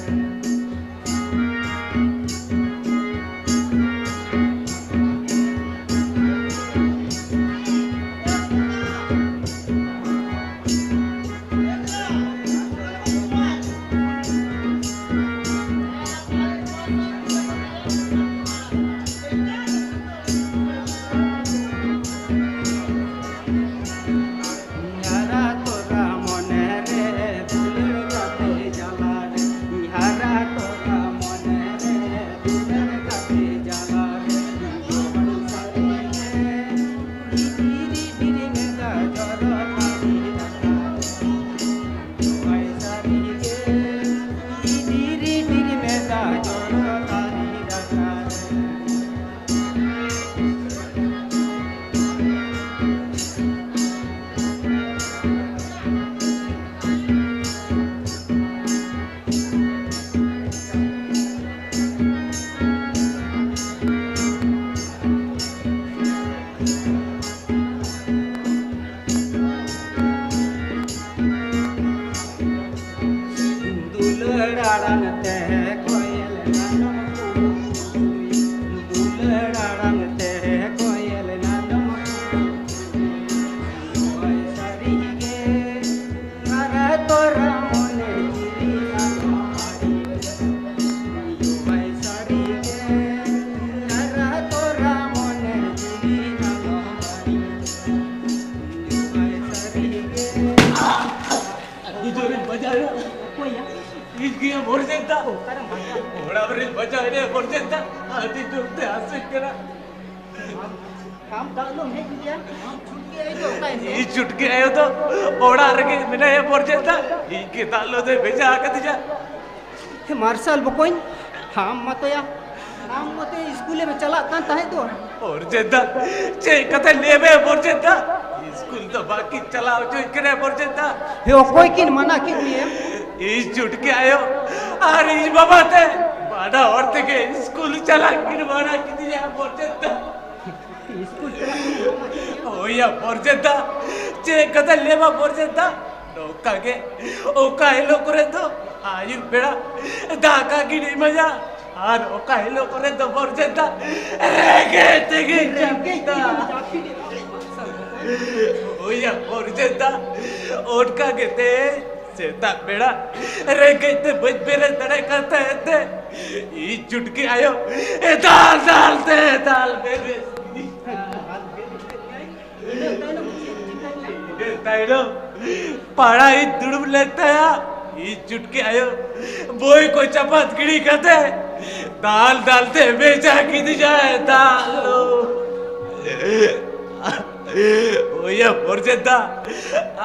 ᱤᱧ ᱜᱮ ᱵᱚᱨᱡᱮᱛᱟ᱾ ᱚᱠᱟᱨᱮᱢ ᱵᱟᱡᱟᱣ? ᱚᱲᱟᱜ ᱨᱮ ᱵᱟᱡᱟᱣ ᱮᱱᱟ ᱵᱚᱨᱡᱮᱛᱟ᱾ ᱟᱹᱰᱤ ᱡᱳᱨ ᱛᱮ ᱦᱟᱹᱥᱩᱧ ᱠᱟᱱᱟ᱾ ᱟᱢ ᱫᱟᱜ ᱞᱩᱢ ᱦᱮᱡ ᱜᱮᱭᱟ? ᱟᱢ ᱪᱷᱩᱴᱠᱤ ᱟᱭᱳ ᱫᱚ ᱚᱠᱟᱭᱮᱱ ᱛᱟᱭᱟ? ᱤᱧ ᱪᱷᱩᱴᱠᱤ ᱟᱭᱳ ᱫᱚ ᱚᱲᱟᱜ ᱨᱮᱜᱮ ᱢᱮᱱᱟᱭᱟ ᱵᱚᱨᱡᱮᱛᱟ᱾ ᱤᱧ ᱜᱮ ᱫᱟᱜ ᱞᱩ ᱫᱚᱭ ᱵᱷᱮᱡᱟ ᱟᱠᱟᱫᱤᱧᱟ᱾ ᱦᱮ ᱢᱟᱨᱥᱟᱞ ᱵᱚᱠᱚᱧ, ᱟᱢ ᱢᱟᱛᱚᱭᱟ, ᱟᱢ ᱢᱟᱛᱚ ᱤᱥᱠᱩᱞᱮᱢ ᱪᱟᱞᱟᱜ ᱠᱟᱱ ᱛᱟᱦᱮᱸᱫ ᱫᱚ᱾ ᱵᱚᱨᱡᱮᱛᱟ, ᱪᱮᱫ ᱠᱟᱛᱷᱟ ᱞᱟᱹᱭ ᱢᱮ ᱵᱚᱨᱡᱮᱛᱟ? ᱤᱥᱠᱩᱞ ᱫᱚ ᱵᱟᱹᱠᱤᱱ ᱪᱟᱞᱟᱣ ᱦᱚᱪᱚᱧ ᱠᱟᱱᱟ ᱵᱚᱨᱡᱮᱛᱟ᱾ ᱦᱮ, ᱚᱠᱚᱭ ᱠᱤᱱ ᱢᱟᱱᱟ ᱠᱮᱫ ᱢᱮᱭᱟ? ᱤᱧ ᱪᱷᱩᱴᱠᱤ ᱟᱭᱳ ᱟᱨ ᱤᱧ ᱵᱟᱵᱟ ᱛᱮ ᱵᱟᱱᱟ ᱦᱚᱲ ᱛᱮᱜᱮ ᱤᱥᱠᱩᱞ ᱪᱟᱞᱟᱜ ᱠᱤᱱ ᱢᱟᱱᱟ ᱠᱤᱫᱤᱧᱟ ᱵᱚᱨᱡᱮᱛᱟ᱾ ᱤᱥᱠᱩᱞ ᱪᱟᱞᱟᱜ ᱠᱤᱱ ᱢᱟᱱᱟ ᱠᱮᱫ ᱢᱮᱭᱟ? ᱦᱳᱭ ᱭᱟ ᱵᱚᱨᱡᱮᱛᱟ, ᱪᱮᱫ ᱠᱟᱛᱷᱟ ᱞᱟᱹᱭ ᱢᱟ ᱵᱚᱨᱡᱮᱛᱟ? ᱱᱚᱝᱠᱟ ᱜᱮ ᱚᱠᱟ ᱦᱤᱞᱳᱜ ᱠᱚᱨᱮ ᱫᱚ ᱟᱹᱭᱩᱵ ᱵᱮᱲᱟ ᱫᱟᱠᱟ ᱠᱤᱱ ᱤᱢᱟᱹᱧᱟ, ᱟᱨ ᱚᱠᱟ ᱦᱤᱞᱳᱜ ᱠᱚᱨᱮ ᱫᱚ ᱵᱚᱨᱡᱮᱛᱟ ᱨᱮᱸᱜᱮᱡ ᱛᱮᱜᱮ ᱡᱟᱹᱯᱤᱫᱟ᱾ ᱳᱭᱟ ᱵᱚᱨᱡᱮᱛᱟ, ᱚᱱᱠᱟ ᱜᱮ ᱛᱮ ᱥᱮᱛᱟᱜ ᱵᱮᱲᱟ ᱨᱮᱸᱜᱮᱡ ᱛᱮ ᱵᱟᱹᱧ ᱵᱮᱨᱮᱫ ᱫᱟᱲᱮᱭᱟᱜ ᱠᱟᱱ ᱛᱟᱦᱮᱸ ᱛᱮ, ᱤᱧ ᱪᱩᱴᱠᱤ ᱟᱭᱳ ᱫᱟᱞ ᱫᱟᱞ ᱛᱮ ᱫᱟᱞ ᱵᱮᱨᱮᱫ ᱠᱤᱫᱤᱧᱟ᱾ ᱤᱱᱟᱹ ᱛᱟᱭᱱᱚᱢ ᱯᱟᱲᱦᱟᱣ ᱤᱧ ᱫᱩᱲᱩᱵ ᱞᱮᱱ ᱛᱟᱭᱟ᱾ ᱤᱧ ᱪᱩᱴᱠᱤ ᱟᱭᱳ ᱵᱳᱭ ᱠᱚ ᱪᱟᱯᱟᱫ ᱜᱤᱰᱤ ᱠᱟᱛᱮ ᱫᱟᱞ ᱫᱟᱞ ᱛᱮ ᱵᱷᱮᱡᱟ ᱠᱤᱫᱤᱧᱟᱭ ᱫᱟᱞ᱾ ᱳᱭᱟ ᱵᱚᱨᱡᱮᱛᱟ,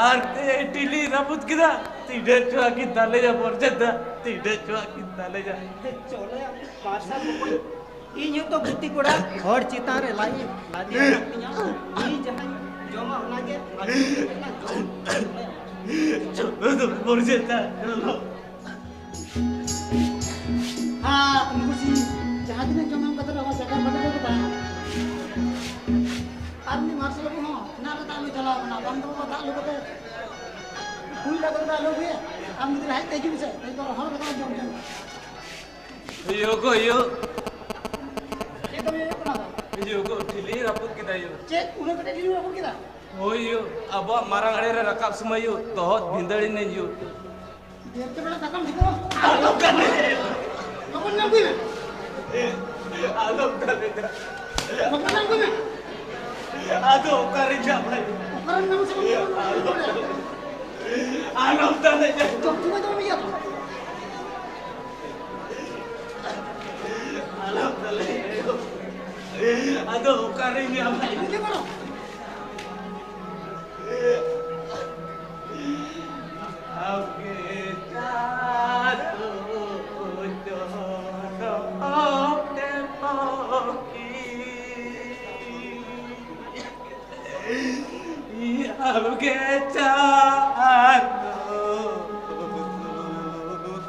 ᱟᱨ ᱛᱮ ᱴᱷᱤᱞᱤ ᱨᱟᱹᱯᱩᱫ ᱠᱮᱫᱟ᱾ ᱛᱤᱱᱟᱹᱜ ᱪᱚ ᱟᱹᱠᱤᱱ ᱫᱟᱞᱮᱭᱟ ᱵᱚᱨᱡᱮᱛᱟ, ᱛᱤᱱᱟᱹᱜ ᱪᱚ ᱟᱹᱠᱤᱱ ᱫᱟᱞᱮᱭᱟ᱾ ᱪᱚᱞᱚᱭᱟ ᱢᱟᱨᱥᱟᱞ ᱵᱚᱠᱚᱧ᱾ ᱤᱧ ᱦᱚᱸᱛᱚ ᱜᱩᱛᱤ ᱠᱚᱲᱟ, ᱦᱚᱲ ᱪᱮᱛᱟᱱ ᱨᱮ ᱞᱟᱡ ᱞᱟᱫᱮ ᱟᱠᱟᱫ ᱛᱤᱧᱟ᱾ ᱤᱧ ᱡᱟᱦᱟᱸᱧ ᱡᱚᱢᱟ ᱚᱱᱟᱜᱮ ᱟᱹᱰᱤ ᱡᱚᱢ᱾ ᱪᱚᱞᱚ ᱫᱚ ᱵᱚᱨᱡᱮᱛᱟ, ᱪᱚᱞᱚ᱾ ᱦᱮᱸ, ᱱᱩᱠᱩ ᱥᱤ ᱡᱟᱦᱟᱸ ᱛᱤᱱᱟᱹᱜ ᱡᱚᱢ ᱮᱢ ᱠᱟᱛᱮ ᱨᱮᱦᱚᱸ ᱡᱟᱭᱜᱟ ᱵᱟᱹᱱᱩᱜ ᱠᱟᱫᱟ᱾ ᱟᱨ ᱩᱱᱤ ᱢᱟᱨᱥᱟᱞ ᱵᱟᱹᱵᱩ ᱦᱚᱸ ᱮᱱᱟᱝ ᱨᱮ ᱫᱟᱜ ᱞᱩ ᱪᱟᱞᱟᱣ ᱠᱟᱱᱟ, ᱵᱟᱝ ᱫᱚ ᱵᱟᱵᱟ ᱫᱟᱜ ᱞᱩ ᱠᱟᱛᱮ ᱠᱩᱞ ᱠᱟᱛᱮ ᱫᱟᱜ ᱞᱩ ᱟᱹᱜᱩᱭᱟ᱾ ᱟᱢ ᱜᱤᱫᱽᱨᱟᱹ ᱦᱮᱡ ᱛᱮ ᱦᱤᱡᱩᱜ ᱢᱮᱥᱮ, ᱛᱮᱦᱮᱧ ᱫᱚ ᱨᱚᱦᱚᱲ ᱠᱟᱛᱮ ᱡᱚᱢ ᱡᱚᱢ᱾ ᱭᱳ ᱜᱳ ᱭᱳ᱾ ᱪᱮᱫ ᱫᱚᱢ ᱭᱳ ᱠᱟᱱᱟ ᱫᱚ? ᱭᱳ ᱜᱳ, ᱴᱷᱤᱞᱤ ᱨᱟᱹᱯᱩᱫ ᱠᱮᱫᱟ ᱭᱳ᱾ ᱪᱮᱫ ᱩᱱᱟᱹᱜ ᱠᱟᱹᱴᱤᱡ ᱴᱷᱤᱞᱤ ᱨᱟᱹᱯᱩᱫ ᱠᱮᱫᱟ? ᱦᱳᱭ ᱭᱳ, ᱟᱵᱚᱣᱟᱜ ᱢᱟᱨᱟᱝ ᱟᱲᱮ ᱨᱮ ᱨᱟᱠᱟᱵ ᱥᱚᱢᱚᱭ ᱭᱳ, ᱛᱚᱦᱚᱫ ᱵᱷᱤᱸᱫᱟᱹᱲ ᱮᱱᱟᱹᱧ ᱭᱳ᱾ ᱵᱮᱨᱛᱮ ᱵᱮᱲᱟ ᱫᱟᱠᱟᱢ ᱴᱷᱤᱠᱟᱹᱣᱟ? ᱟᱞᱚᱢ ᱫᱟᱞᱮ᱾ ᱞᱚᱜᱚᱱ ᱧᱟᱢ ᱟᱹᱜᱩᱭ ᱢᱮ᱾ ᱟᱞᱚᱢ ᱫᱟᱞᱮ᱾ ᱞᱚᱜᱚᱱ ᱧᱟᱢ ᱟᱹᱜᱩᱭ ᱢᱮ᱾ ᱟᱫᱚ ᱚᱠᱟᱨᱮ ᱧᱟᱢᱟᱭ? ᱚᱠᱟᱨᱮᱢ ᱧᱟᱢᱟ ᱥᱮ ᱵᱟᱝ ᱧᱟᱢᱟ? ᱟᱞᱚᱢ ᱫᱟᱞᱮ᱾ ᱟᱞᱚᱢ ᱫᱟᱞᱮ᱾ ᱡᱚᱢ ᱪᱩᱵᱟᱹ ᱫᱚ ᱵᱟᱢ ᱤᱭᱟᱹ ᱛᱚ᱾ ᱟᱫᱚ ᱚᱠᱟᱨᱮ ᱧᱟᱢᱟ? ᱟᱢᱜᱮ ᱪᱟᱸᱫᱚ ᱪᱚᱨᱚᱠ ᱛᱮ ᱯᱚᱠᱤ᱾ ᱟᱢᱜᱮ ᱪᱟᱸᱫᱚ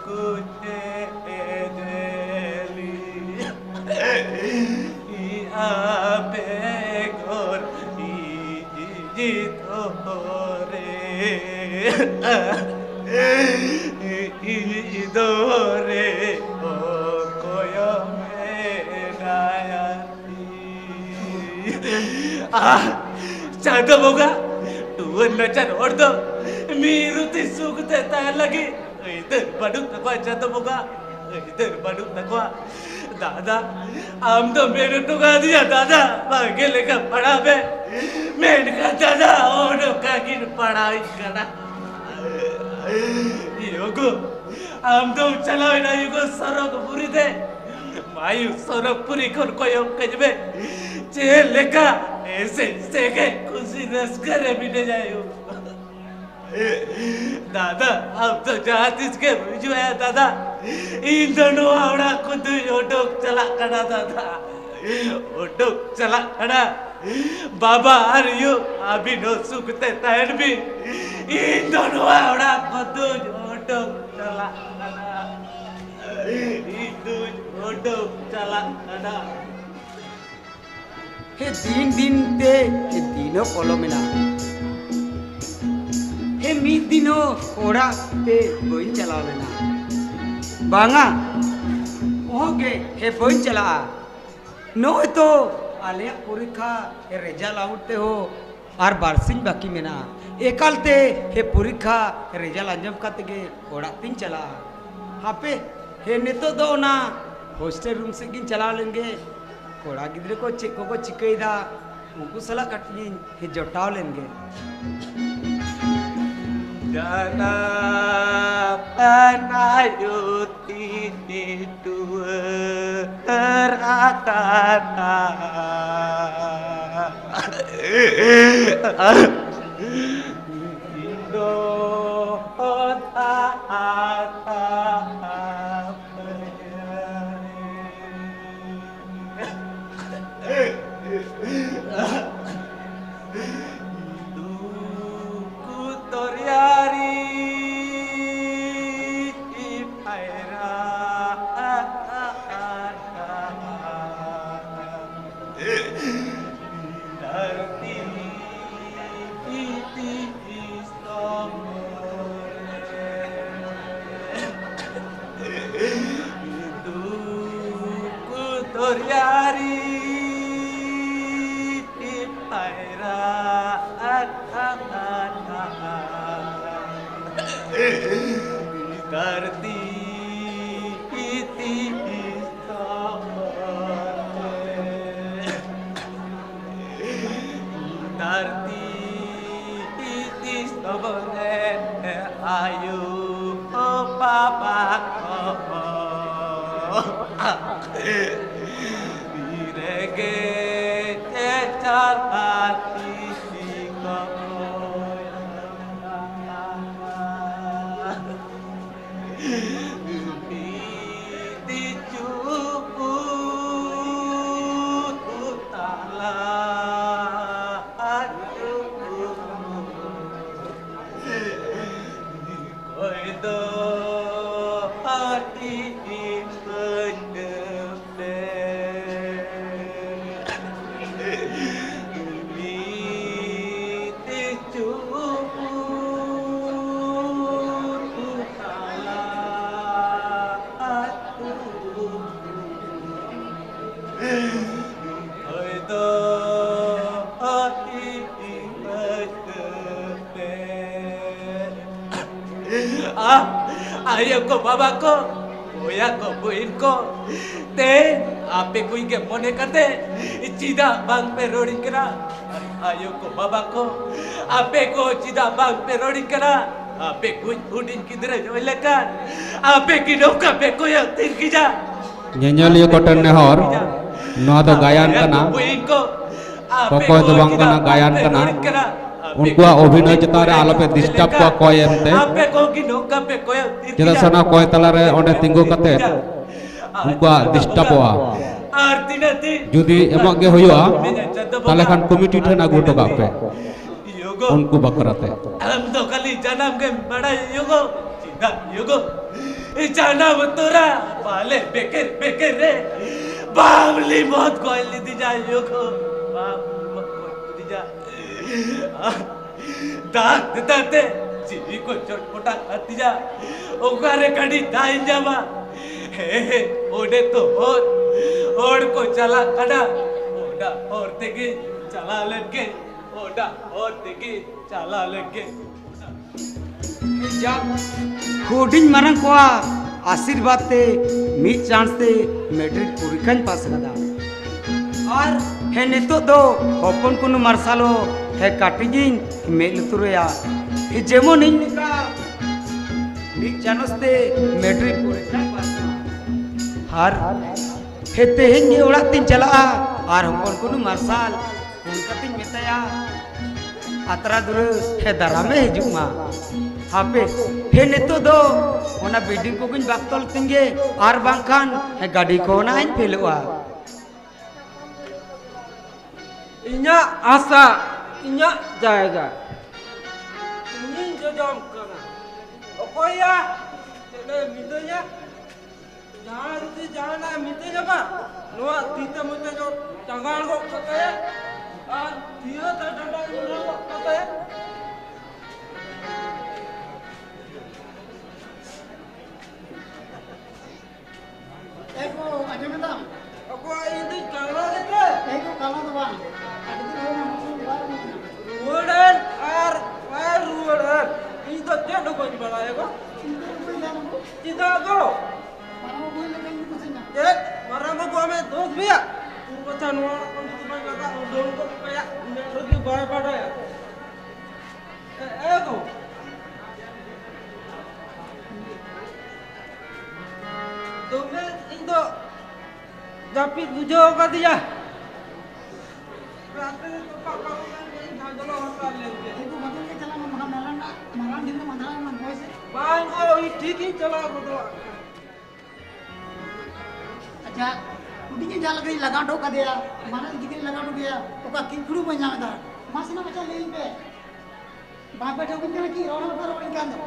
ᱠᱚ ᱧᱮᱞᱤ᱾ ᱟᱢ ᱵᱮᱜᱚᱨ ᱤᱧ ᱫᱚᱨᱮ, ᱤᱧ ᱫᱚᱨᱮ ᱚᱠᱚᱭ ᱢᱮᱱᱟᱭᱟ? ᱟᱦ, ᱪᱟᱸᱫᱚ ᱵᱚᱸᱜᱟ, ᱴᱩᱣᱟᱹᱨ ᱱᱟᱪᱟᱨ ᱦᱚᱲ ᱫᱚ ᱢᱤᱨᱩᱛᱤ ᱥᱩᱠ ᱛᱮ ᱛᱟᱦᱮᱸ ᱞᱟᱹᱜᱤᱫ ᱟᱹᱭᱫᱟᱹᱨ ᱵᱟᱹᱱᱩᱜ ᱛᱟᱠᱚᱣᱟ᱾ ᱪᱟᱸᱫᱚ ᱵᱚᱸᱜᱟ, ᱟᱹᱭᱫᱟᱹᱨ ᱵᱟᱹᱱᱩᱜ ᱛᱟᱠᱚᱣᱟ᱾ ᱫᱟᱫᱟ, ᱟᱢ ᱫᱚ ᱢᱮᱱ ᱦᱚᱴᱚ ᱠᱟᱫᱤᱧᱟ, ᱫᱟᱫᱟ, ᱵᱷᱟᱜᱮ ᱞᱮᱠᱟ ᱯᱟᱲᱦᱟᱣ ᱢᱮ᱾ ᱢᱮᱱᱠᱷᱟᱱ ᱫᱟᱫᱟ, ᱚᱱᱠᱟ ᱜᱤᱧ ᱯᱟᱲᱦᱟᱣᱤᱧ ᱠᱟᱱᱟ᱾ ᱤᱭᱟᱹ ᱜᱳ, ᱟᱢ ᱫᱚᱢ ᱪᱟᱞᱟᱣ ᱮᱱᱟ ᱭᱩ ᱜᱳ ᱥᱚᱨᱚᱜᱽ ᱯᱩᱨᱤ ᱛᱮ᱾ ᱢᱟᱭᱩ, ᱥᱚᱨᱚᱜᱽ ᱯᱩᱨᱤ ᱠᱷᱚᱱ ᱠᱚᱭᱚᱜ ᱠᱟᱹᱧ ᱢᱮ, ᱪᱮᱫ ᱞᱮᱠᱟ ᱦᱮᱸᱥᱮ ᱥᱮᱜᱮ ᱠᱩᱥᱤ ᱨᱟᱹᱥᱠᱟᱹ ᱨᱮ ᱢᱤᱱᱟᱹᱧᱟ ᱭᱩ᱾ ᱫᱟᱫᱟ, ᱟᱢ ᱫᱚ ᱡᱟᱦᱟᱸ ᱛᱤᱥ ᱜᱮᱢ ᱦᱤᱡᱩᱜᱼᱟ ᱫᱟᱫᱟ, ᱤᱧ ᱫᱚ ᱱᱚᱣᱟ ᱚᱲᱟᱜ ᱠᱷᱚᱱ ᱫᱚᱧ ᱚᱰᱚᱠ ᱪᱟᱞᱟᱜ ᱠᱟᱱᱟ ᱫᱟᱫᱟ, ᱚᱰᱚᱠ ᱪᱟᱞᱟᱜ ᱠᱟᱱᱟ᱾ ᱵᱟᱵᱟ ᱟᱨ ᱭᱳ, ᱟᱹᱵᱤᱱ ᱦᱚᱸ ᱥᱩᱠ ᱛᱮ ᱛᱟᱦᱮᱱ ᱵᱤᱱ᱾ ᱤᱧ ᱫᱚ ᱱᱚᱣᱟ ᱚᱲᱟᱜ ᱠᱷᱚᱱ ᱫᱚᱧ ᱚᱰᱚᱠ ᱪᱟᱞᱟᱜ ᱠᱟᱱᱟ᱾ ᱤᱧ ᱫᱚᱧ ᱚᱰᱚᱠ ᱪᱟᱞᱟᱜ ᱠᱟᱱᱟ᱾ ᱦᱮ ᱫᱤᱱ ᱫᱤᱱ ᱛᱮ ᱦᱮ ᱫᱤᱱ ᱦᱚᱸ ᱯᱚᱞᱚᱢᱮᱱᱟ᱾ ᱦᱮ ᱢᱤᱫ ᱫᱤᱱ ᱦᱚᱸ ᱚᱲᱟᱜ ᱛᱮ ᱵᱟᱹᱧ ᱪᱟᱞᱟᱣ ᱞᱮᱱᱟ᱾ ᱵᱟᱝᱟ, ᱚᱦᱚᱸ ᱜᱮ, ᱦᱮ ᱵᱟᱹᱧ ᱪᱟᱞᱟᱜᱼᱟ᱾ ᱱᱚᱜᱼᱚᱭ ᱛᱚ ᱟᱞᱮᱭᱟᱜ ᱯᱚᱨᱤᱠᱠᱷᱟ ᱨᱮᱡᱟᱞᱴ ᱟᱣᱩᱴ ᱛᱮᱦᱚᱸ ᱟᱨ ᱵᱟᱨᱥᱤᱧ ᱵᱟᱹᱠᱤ ᱢᱮᱱᱟᱜᱼᱟ᱾ ᱮᱠᱟᱞᱛᱮ ᱦᱮ ᱯᱚᱨᱤᱠᱠᱷᱟ ᱨᱮᱡᱟᱞᱴ ᱟᱸᱡᱚᱢ ᱠᱟᱛᱮ ᱜᱮ ᱚᱲᱟᱜ ᱛᱤᱧ ᱪᱟᱞᱟᱜᱼᱟ᱾ ᱦᱟᱯᱮ, ᱦᱮ ᱱᱤᱛᱚᱜ ᱫᱚ ᱚᱱᱟ ᱦᱳᱥᱴᱮᱞ ᱨᱩᱢ ᱥᱮᱫ ᱜᱤᱧ ᱪᱟᱞᱟᱣ ᱞᱮᱱ ᱜᱮ᱾ ᱠᱚᱲᱟ ᱜᱤᱫᱽᱨᱟᱹ ᱠᱚ ᱪᱮᱫ ᱠᱚᱠᱚ ᱪᱤᱠᱟᱹᱭᱮᱫᱟ, ᱩᱱᱠᱩ ᱥᱟᱞᱟᱜ ᱠᱟᱹᱴᱤᱡ ᱤᱧ ᱡᱚᱴᱟᱣ ᱞᱮᱱ ᱜᱮ᱾ ᱡᱟᱱᱟᱢ ᱠᱟᱱᱟᱭ ᱩᱛᱤ ᱱᱤᱴᱩᱣᱟᱹ᱾ ᱨᱟᱠᱟᱵᱟ᱾ ᱤᱧ ᱫᱚ ᱚᱛ ᱟᱨ ᱟᱯᱮ ᱫᱩᱠᱩ ᱫᱚᱨᱭᱟ ᱨᱮ ᱯᱟᱭᱨᱟ᱾ ᱫᱷᱟᱹᱨᱛᱤ ᱛᱤᱥ ᱦᱚᱸ ᱫᱩᱠᱩ ᱫᱚᱨᱭᱟ ᱨᱮ ᱯᱟᱭᱨᱟ᱾ ᱫᱷᱟᱹᱨᱛᱤ ᱛᱤᱥ ᱫᱷᱟᱹᱨᱛᱤ ᱛᱤᱥ ᱛᱚᱵᱚᱱᱮ ᱟᱭᱳ ᱵᱟᱵᱟ ᱠᱚ ᱨᱮᱸᱜᱮᱡ ᱛᱮ ᱪᱟᱞᱟᱜ ᱛᱤᱥᱤ ᱠᱚ ᱟᱭᱳ ᱠᱚ, ᱵᱟᱵᱟ ᱠᱚ, ᱵᱚᱭᱦᱟ ᱠᱚ, ᱵᱩᱦᱤᱱ ᱠᱚ, ᱛᱮ ᱟᱯᱮ ᱠᱚ ᱜᱮ ᱢᱚᱱᱮ ᱠᱟᱛᱮ ᱪᱮᱫᱟᱜ ᱵᱟᱝ ᱯᱮ ᱨᱚᱲᱤᱧ ᱠᱟᱱᱟ? ᱟᱭᱳ ᱠᱚ, ᱵᱟᱵᱟ ᱠᱚ, ᱟᱯᱮ ᱠᱚ ᱪᱮᱫᱟᱜ ᱵᱟᱝ ᱯᱮ ᱨᱚᱲᱤᱧ ᱠᱟᱱᱟ? ᱟᱯᱮ ᱠᱚ ᱦᱩᱰᱤᱧ ᱜᱤᱫᱽᱨᱟᱹ ᱧᱚᱜ ᱞᱮᱠᱟ ᱟᱯᱮ ᱠᱤ ᱱᱚᱝᱠᱟ ᱯᱮ ᱠᱚᱭᱚᱜ ᱛᱤᱨ ᱜᱮᱭᱟ? ᱧᱮᱧᱮᱞᱤᱭᱟᱹ ᱠᱚᱴᱷᱮᱱ ᱱᱮᱦᱚᱨ, ᱱᱚᱣᱟ ᱫᱚ ᱜᱟᱭᱟᱱ ᱠᱟᱱᱟ, ᱚᱠᱚᱭ ᱫᱚ ᱵᱟᱝ ᱠᱟᱱᱟ, ᱜᱟᱭᱟᱱ ᱠᱟᱱᱟ᱾ ᱩᱱᱠᱩᱣᱟᱜ ᱚᱵᱷᱤᱱᱚᱭ ᱪᱮᱛᱟᱱ ᱨᱮ ᱟᱞᱚᱯᱮ disturb ᱠᱚᱣᱟ ᱠᱚᱭ ᱮᱢᱛᱮ᱾ ᱪᱮᱫᱟᱜ ᱥᱮ ᱚᱱᱟ ᱠᱚᱭ ᱛᱟᱞᱟᱨᱮ ᱚᱸᱰᱮ ᱛᱤᱸᱜᱩ ᱠᱟᱛᱮ ᱩᱱᱠᱩᱣᱟᱜ ᱰᱤᱥᱴᱟᱵᱚᱜᱼᱟ᱾ ᱡᱩᱫᱤ ᱮᱢᱚᱜ ᱜᱮ ᱦᱩᱭᱩᱜᱼᱟ, ᱛᱟᱦᱞᱮ ᱠᱷᱟᱱ ᱠᱚᱢᱤᱴᱤ ᱴᱷᱮᱱ ᱟᱹᱜᱩ ᱦᱚᱴᱚ ᱠᱟᱜ ᱯᱮ ᱩᱱᱠᱩ ᱵᱟᱠᱷᱨᱟ ᱛᱮ᱾ ᱟᱢ ᱫᱚ ᱠᱷᱟᱹᱞᱤ ᱡᱟᱱᱟᱢ ᱜᱮᱢ ᱵᱟᱲᱟᱭ ᱭᱳᱜᱳ᱾ ᱪᱮᱫᱟᱜ ᱭᱳᱜᱳ? ᱡᱟᱱᱟᱢ ᱛᱚᱨᱟ ᱵᱟᱞᱮ ᱵᱮᱠᱮᱨ ᱵᱮᱠᱮᱨ ᱨᱮ ᱵᱟᱵᱞᱤ ᱢᱚᱛ ᱜᱚᱡ ᱞᱤᱫᱤᱧᱟ ᱭᱳᱜᱳ᱾ ᱵᱟᱵᱞᱤ ᱢᱚᱛ ᱜᱚᱡ ᱞᱤᱫᱤᱧᱟ᱾ ᱫᱟᱜ ᱫᱟᱜ ᱛᱮ ᱡᱤᱣᱤ ᱠᱚ ᱪᱚᱴᱯᱚᱴᱟᱜ ᱠᱟᱱ ᱛᱤᱧᱟ᱾ ᱚᱠᱟᱨᱮ ᱜᱟᱹᱰᱤ ᱫᱟᱜ ᱤᱧ ᱧᱟᱢᱟ? ᱦᱮᱸ, ᱦᱮᱸ, ᱚᱸᱰᱮ ᱛᱚ ᱦᱚᱨ, ᱦᱚᱲ ᱠᱚ ᱪᱟᱞᱟᱜ ᱠᱟᱱᱟ᱾ ᱚᱱᱟ ᱦᱚᱨ ᱛᱮᱜᱮ ᱪᱟᱞᱟᱣ ᱞᱮᱱ ᱜᱮ, ᱚᱱᱟ ᱦᱚᱨ ᱛᱮᱜᱮ ᱪᱟᱞᱟᱣ ᱞᱮᱱ ᱜᱮ᱾ ᱡᱟᱠ, ᱦᱩᱰᱤᱧ ᱢᱟᱨᱟᱝ ᱠᱚᱣᱟᱜ ᱟᱥᱤᱨᱵᱟᱫᱽ ᱛᱮ ᱢᱤᱫ ᱪᱟᱱᱥ ᱛᱮ ᱢᱮᱴᱨᱤᱠ ᱯᱚᱨᱤᱠᱠᱷᱟᱧ ᱯᱟᱥ ᱠᱟᱫᱟ᱾ ᱟᱨ ᱦᱮᱸ, ᱱᱤᱛᱚᱜ ᱫᱚ ᱦᱚᱯᱚᱱ ᱠᱩᱱᱩ ᱢᱟᱨᱥᱟᱞ ᱦᱚᱸ ᱦᱮᱸ ᱠᱟᱹᱴᱤᱡ ᱤᱧ ᱢᱮᱫ ᱞᱩᱛᱩᱨᱟᱭᱟ᱾ ᱡᱮᱢᱚᱱ ᱤᱧ ᱞᱮᱠᱟ ᱢᱤᱫ ᱪᱟᱱᱥ ᱛᱮ ᱢᱮᱴᱨᱤᱠ ᱯᱚᱨᱤᱠᱠᱷᱟᱧ ᱯᱟᱥ ᱠᱟᱫᱟ᱾ ᱟᱨ ᱦᱮᱸ, ᱛᱮᱦᱮᱧ ᱜᱮ ᱚᱲᱟᱜ ᱛᱤᱧ ᱪᱟᱞᱟᱜᱼᱟ ᱟᱨ ᱦᱚᱯᱚᱱ ᱠᱩᱱᱩ ᱢᱟᱨᱥᱟᱞ ᱯᱷᱳᱱ ᱠᱟᱛᱮᱧ ᱢᱮᱛᱟᱭᱟ, ᱟᱛᱨᱟ ᱫᱩᱨᱟᱹ ᱦᱮᱸ ᱫᱟᱨᱟᱢᱮ ᱦᱤᱡᱩᱜ ᱢᱟ᱾ ᱦᱟᱯᱮ, ᱦᱮᱸ ᱱᱤᱛᱚᱜ ᱫᱚ ᱚᱱᱟ ᱵᱤᱞᱰᱤᱝ ᱠᱚᱜᱮᱧ ᱵᱟᱠᱛᱚᱞ ᱛᱤᱧ ᱜᱮ, ᱟᱨ ᱵᱟᱝᱠᱷᱟᱱ ᱦᱮᱸ ᱜᱟᱹᱰᱤ ᱠᱚ ᱱᱟᱜ ᱤᱧ ᱯᱷᱮᱞᱚᱜᱼᱟ᱾ ᱤᱧᱟᱹᱜ ᱟᱥᱟ, ᱤᱧᱟᱹᱜ ᱡᱟᱭᱜᱟ, ᱤᱧᱤᱧ ᱡᱚᱡᱚᱢ ᱠᱟᱱᱟ᱾ ᱚᱠᱚᱭᱭᱟ ᱪᱮᱫ ᱮ ᱢᱤᱛᱟᱹᱧᱟ? ᱡᱟᱦᱟᱸᱭ ᱡᱩᱫᱤ ᱡᱟᱦᱟᱱᱟᱜ ᱮ ᱢᱤᱛᱟᱹᱧᱟ ᱵᱟᱝ, ᱱᱚᱣᱟ ᱛᱤ ᱛᱮ ᱢᱚᱪᱟ ᱧᱚᱜ ᱪᱟᱸᱜᱟᱲ ᱜᱚᱫ ᱠᱟᱛᱟᱭᱟ ᱟᱨ ᱛᱤᱭᱟᱹ ᱛᱮ ᱰᱟᱸᱰᱟ ᱧᱩᱨᱦᱟᱹ ᱜᱚᱫ ᱠᱟᱛᱟᱭᱟ᱾ ᱮ ᱜᱳ, ᱟᱸᱡᱚᱢ ᱮᱫᱟᱢ? ᱚᱠᱚᱭ ᱤᱧ ᱫᱩᱧ ᱠᱟᱞᱟ ᱜᱮᱛᱮ? ᱮ ᱜᱳ, ᱠᱟᱞᱟ ᱫᱚ ᱵᱟᱝ᱾ ᱟᱹᱰᱤ ᱫᱤᱱ ᱦᱩᱭᱱᱟ, ᱢᱚᱥᱩᱢ ᱵᱟᱭ ᱨᱩᱣᱟᱹᱲ ᱠᱟᱱᱟ᱾ ᱨᱩᱣᱟᱹᱲᱮᱱ ᱟᱨ ᱵᱟᱭ ᱨᱩᱣᱟᱹᱲᱮᱱ, ᱤᱧ ᱫᱚ ᱪᱮᱫ ᱦᱚᱸ ᱵᱟᱹᱧ ᱵᱟᱲᱟᱭᱟ ᱜᱳ᱾ ᱤᱧ ᱫᱚ ᱵᱟᱹᱧ ᱞᱟᱹᱭᱟ ᱜᱳ᱾ ᱪᱮᱫᱟᱜ ᱜᱳ? ᱢᱟᱨᱟᱝ ᱵᱟᱹᱵᱩ ᱦᱮᱡ ᱞᱮᱱᱠᱷᱟᱱ ᱤᱧ ᱫᱚ ᱪᱮᱫ ᱤᱧ ᱢᱮᱱᱟ? ᱪᱮᱫ? ᱢᱟᱨᱟᱝ ᱵᱟᱹᱵᱩ ᱟᱢᱮ ᱫᱳᱥ ᱢᱮᱭᱟ? ᱩᱨ ᱠᱟᱛᱷᱟ ᱱᱚᱣᱟ ᱚᱲᱟᱜ ᱠᱷᱚᱱ ᱡᱩᱫᱤ ᱵᱟᱭ ᱵᱟᱜᱟᱜ, ᱩᱰᱟᱹᱣ ᱜᱚᱫ ᱠᱟᱭᱟ, ᱩᱱᱟᱹᱜ ᱨᱮᱜᱮ ᱵᱟᱭ ᱵᱟᱰᱟᱭᱟ᱾ ᱮ, ᱮ ᱜᱳ᱾ ᱫᱚᱢᱮ ᱤᱧ ᱫᱚ ᱵᱤᱱ ᱵᱩᱡᱷᱟᱹᱣ ᱠᱟᱫᱮᱭᱟ᱾ ᱨᱟᱛᱮ ᱛᱚᱯᱟᱜ ᱯᱟᱨᱚᱢ ᱮᱱ ᱜᱮ ᱡᱷᱟᱸᱡᱚᱞᱚ ᱦᱚᱨ ᱯᱟᱨ ᱞᱮᱱ ᱜᱮ᱾ ᱩᱱᱠᱩ ᱵᱟᱹᱜᱤ ᱨᱮᱜᱮ ᱪᱟᱞᱟᱣ ᱞᱮᱱ ᱢᱟᱦᱟ ᱢᱮᱞᱟ ᱨᱮᱱᱟᱜ ᱢᱟᱨᱟᱝ ᱰᱷᱤᱞ ᱫᱚ ᱢᱟᱸᱫᱷᱟᱨᱟ ᱨᱮᱱᱟᱜ ᱦᱳᱭ ᱥᱮ? ᱵᱟᱝ ᱜᱚ, ᱤᱧ ᱴᱷᱤᱠ ᱤᱧ ᱪᱟᱞᱟᱣ ᱜᱚᱫᱚᱜᱼᱟ᱾ ᱟᱪᱪᱷᱟ, ᱦᱩᱰᱤᱧ ᱤᱧ ᱡᱟᱦᱟᱸ ᱞᱮᱠᱟᱧ ᱞᱟᱜᱟᱣ ᱦᱚᱴᱚ ᱠᱟᱫᱮᱭᱟ, ᱢᱟᱨᱟᱝ ᱤᱫᱤ ᱠᱟᱛᱮᱧ ᱞᱟᱜᱟᱣ ᱦᱚᱴᱚ ᱠᱟᱫᱮᱭᱟ, ᱚᱠᱟ ᱠᱤᱱ ᱠᱩᱲᱤ ᱵᱟᱹᱧ ᱧᱟᱢ ᱮᱫᱟ᱾ ᱢᱟ ᱥᱮᱱᱟ ᱢᱟᱪᱷᱟ ᱞᱟᱹᱭᱟᱹᱧ ᱯᱮ᱾ ᱵᱟᱯᱮ ᱴᱷᱟᱹᱣᱠᱟᱹᱧ ᱠᱟᱱᱟ ᱠᱤ? ᱨᱚᱲ ᱦᱚᱸ ᱵᱟᱯᱮ ᱨᱚᱲᱟᱹᱧ ᱠᱟᱱ ᱫᱚ᱾